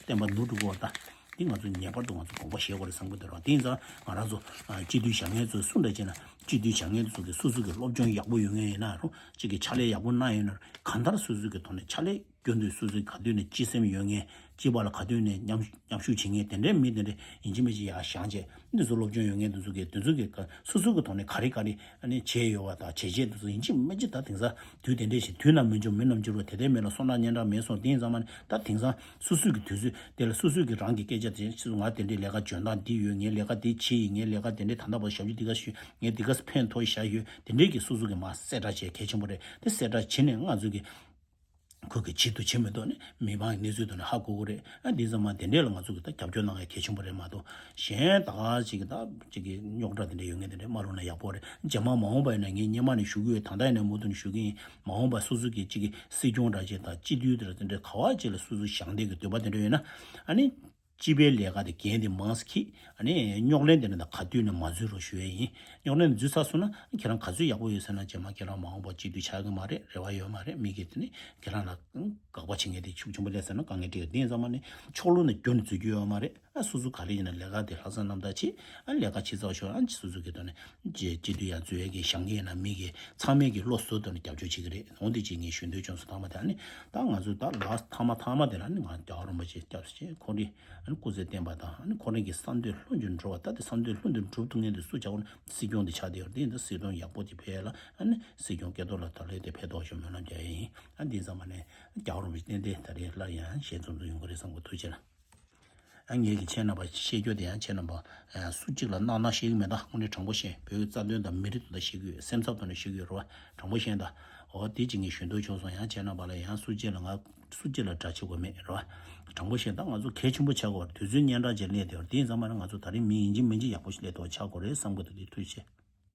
བསྟན་པ་ནུབ་འགྲོ་གི་ཡོད་རེད། ད་དེ་ང་ཚོ་ངེས་པར་དུ་ང་ཚོ་དགོངས་པ་བཞེས་དགོས་རེད་བསམ་གྱི་འདུག་ར། དེ་ཡིན་ཙང་ང་རང་ཚོ་ཨ་སྤྱི་འཐུས་བཞེངས་མཁན་ཚོས་སུ་འདྲ་བྱས་ན། སྤྱི་འཐུས་བཞེངས་མཁན་ཚོ་གི་སོ་སོ་གི་སློབ་སྦྱོང་ཡག་པོ་ཡོད་མཁན་ཡིན་ན་རུང་། གཅིག་གི་ཕྱག་ལས་ཡག་པོ་གནང་ཡོད་ན་རུང་། གང་ལྟར་སོ་སོ་གི་ཐོག་ནས་ཕྱག་ལས་སྐྱོན་དུས་སོ་སོའི་ག་དུས་ནས་སྤྱི་སེམས་ཡོད་མཁན། སྤྱི་པ་ལ་ག་དུས་ནས་མཉམ་མཉམ་ཞུགས་བྱེད་མཁན་དེ་འདྲའི་མི་དེ་འདྲ་ཡིན་གཅིག་མིན་གཅིག་ཡར་བཞེངས་བྱས། འདི་ཚོ་སློབ་སྦྱོང་ཡོད་མཁན་དེ་ཚོ་གིས་དེ་ཚོ་གིས་ག་སོ་སོ་གི་ཐོག་ནས་ག་རེ་ག་རེ་ཨ་ནི་བྱས་ཡོད་པ་དང་བྱེད་ཆེད་དེ་ཚོ་ཡིན་གཅིག་མིན་གཅིག་ད་དེང་སང་དུས་དེ་འདྲས་ཤིག་དུས་ནམ་མི་འབྱུང་མི་ནམ་འགྱུར་བ་དེ་ལྟའི་མི་ལ་སོ་ནམ་སྙན་གྲགས་མེད་སོང་། དེ་ཡིན་ཙང་མ་ནི་ད་དེང་སང་སོ་སོ་གི་དུས་ཚོད་དེ་ལ་སོ་སོ་གི་རང་གི་སྐད་ཆ་དེ་ང་དེ་འདྲའི་ལས་ཀ་འཇོན་ཐང་འདི་ཡོད། ངའི་ལས་ཀ་འདི་བྱེད་ཡིན། ངའི་ལས་ཀ་དེ་འདྲའི་ད་ལྟ་བར་ཞབས་ཞུ་འདི་ག་ཞུས། ངས་འདི་ག་ཕན་ཐོགས་བཞག་ཡོད། དེ་འདྲའི་གི་སོ་སོ་གི་མར་གསལ་བསྒྲགས་བྱེད་གལ་ཆེན་པོ་རེད། དེ་གསལ་བསྒྲགས་བྱེད་ནས་ང་ཚོ་གི་ཁོ་གིས་བྱེད་དུ་བྱེད་མི་འདུག་ནི་མི་མང་གི་གནས་ཚུལ་དེ་ནི་ཧ་གོ་གི་རེད། ཨ་འདི་ཚང་མ་དེ་འདྲས་ལ་ང་ཚོ་གི་ད་རྒྱབ་སྐྱོར་གནང་ཡ་གལ་ཆེན་པོ་རེད་མ་གཏོགས། གཞན་ད་ག་ཅིག་གི་ད་ཅིག་གི་རྙོག་དྲ་དེ་འདྲས་ཡོད་མཁན་དེ་འདྲས་མ་རུང་ན་ཡག་པོ་རེད། རྗེས་མ་མ་འོངས་པ་ཡིན་ན་ངས་སྔོན་མ་ནས་ཞུ་གི་ཡོད། ད་ལྟ་ཡིན་ན་མུ་མཐུད་ནས་ཞུ་གི་ཡིན། མ་འོངས་པ་སོ་སོ་གི་ཅིག་གི་སྲིད་སྐྱོང་འདྲ་ཅིག་དང་སྤྱི་འཐུས་དེ་འདྲ་དེ་འདྲས་ག་བ་ཅིག་ལ་སོ་སོ་བཞེངས་འདོད་ཀྱི་འདོད་པ་དེ་འདྲ་ཡོད་ན། ཨ་ནི་སྤྱི་པའི་ལས་ཀ་དེ་འགན་དེ་མང་ཙམ་འཁྱེར། ཨ་ནི་རྙོག་གླེང་དེ་འདྲ་དང་ག་དུས་ནས་མ་འཛུལ་རོགས་ཞུ་ཡས་ཡིན། རྙོག་གླེང་འཛུལ་ཚར་སོང་ན་ཁྱེད་རང་ག་ཚོད་ཡག་པོ་ཡོད་ཟེར་ན། རྗེས་མ་ཁྱེད་རང་མ་འོངས་པ་སྤྱི་འཐུས་ཆགས་ཀྱི་མ་རེད། རེ་བ་ཡོད་མ་རེད། མི་གིས་དེ་ནི་ཁྱེད་རང་ལ་དགག་པ་བྱེད་མཁན་དེ་ཤུགས་ཆེན་པོ་སླེབས་ཟེར་ན་དཀའ་ངལ་འཕྲད་ཀྱི། དེ་ཡིན་ཙང་མ་ནི་ཕྱོགས་ལྷུང་ནས་རྒྱུན་འཛུལ་རྒྱུ་ཡོད་མ་རེད། ཨ་སོ་སོ་ག་རེ་ཡིན་ན་ལས་ཀ་དེ་ལྷག་བསམ་རྣམ་དག་བྱེད། ཨ་ལས་ཀ་བྱེད་ཚར་ཤོག་ཨ་སོ་སོ་གི་ཐོག་ནས་སྤྱི་སྤྱི་འཐུས་ཡར་འཛུལ་ཡས་ཀྱི་བཞེངས་མཁན་ཡིན་ན་མི་གི་ཚང་མས་ཀྱི་བློ་གཟུ་དོན་རྒྱབ་སྐྱོར་བྱེད་ཀྱི་རེད། འོ་འདི་ཅིག་ངས་ཞུ་འདོད་བྱུང་སོང་། ཐ་མ་དེ་ཨ་ནི་ད་ང་ཚོ་ད་ལ་ཐ་མ་ཐ་མ་དེ་ལ་ནི་ང་རྒྱལ་བ་རིན་པོ་ཆེ་སྐྱབས་སུ་མཆི། ཁོང་རེད། ཨ་ནི་སྐུ་ཚེ་བརྟན་པ་དང་ཨ་ནི་ཁོང་རང་གི་བསམ་འདུན་ལྷུན་གྱིས་འགྲུབ་པ། ད་དེ་བསམ་འདུན་ལྷུན་གྱིས་འགྲུབ་ཐུབ་མཁན་དེ་སུ་ཆགས་ཀྱི་ཡོད་ན་སྲིད་སྐྱོང་དེ་ཆགས་བསྡད་ཡོད་རེད། དེ་ཡིན་ད་སྲིད་དོན་ཡག་པོ་དེ་ཕེབས་ལ་ཨ་ནི་སྲིད་སྐྱོང་སྐལ་རྡོར་ལགས་ད་ལོའི་དེ་ཕེབས་ཐུབ་ཤོག་སྨོན་ལམ་རྒྱག་ཡས་ཡིན། ཨ་འདི་ཙམ་པ་ནས་རྒྱལ་བ་རིན་པོ་ཆེ་ཏན་ཏན་ད་རེས་སླར་ཡང་ཞལ་འཛོམས་དུ་ཡོང་གི་རེད་བསམ་གི། ཐུགས་རྗེ་ཆེ་གནང་། ཨ་ངས་ཀྱི་ཁྱེད་རྣམ་པ་བཤད་རྒྱུ་དེ་ཡང་ཁྱེད་རྣམ་པ་ཨ་སུ་གཅིག་ལ་གནག་གནག་བཤད་ཀྱི་མེད། ད་དངོས་གནས་དྲང་པོ་བཤད། བོད་ཀྱི་རྩ་དོན་དང་མི་རིགས་དོན་དག་བཤད་ཀྱི་ཡོད། སེམས་འཚབ་ཐོག་ནས་བཤད་ཀྱི་ཡོད་རེད་བ། དྲང་པོ་བཤད་ད། འོ་དེ་གཅིག་ངས་ཞུ་འདོད་བྱུང་སོང་། ཡང་ཁྱེད་རྣམ་པ་ལ་ཡང་སུ་གཅིག་ལ་ང་སུ་གཅིག་ལ་དགྲ་བྱེད་དགོས་མེད་རེད་བ། དྲང་པོ་བཤད་ད་ང་ཚོ་གལ་ཆེན་པོ་ཆགས་དགོས་པ་རེད། དུས་ཚོད་སྙན་གྲགས་ཅིག་སླེབས་བསྡད་པ་རེད། དེ་ཡིན་ཙང་མ་ནི་ང་ཚོ་ད་རིང་མི་ཡིན་གཅིག་མིན་གཅིག་ཡག་པོ་ཞིག་སླེབས་ཐུབ་པ་ཆགས་དགོས་རེད་བསམ་གི་འདུག་དེ་ཐུགས་རྗེ་ཆེ།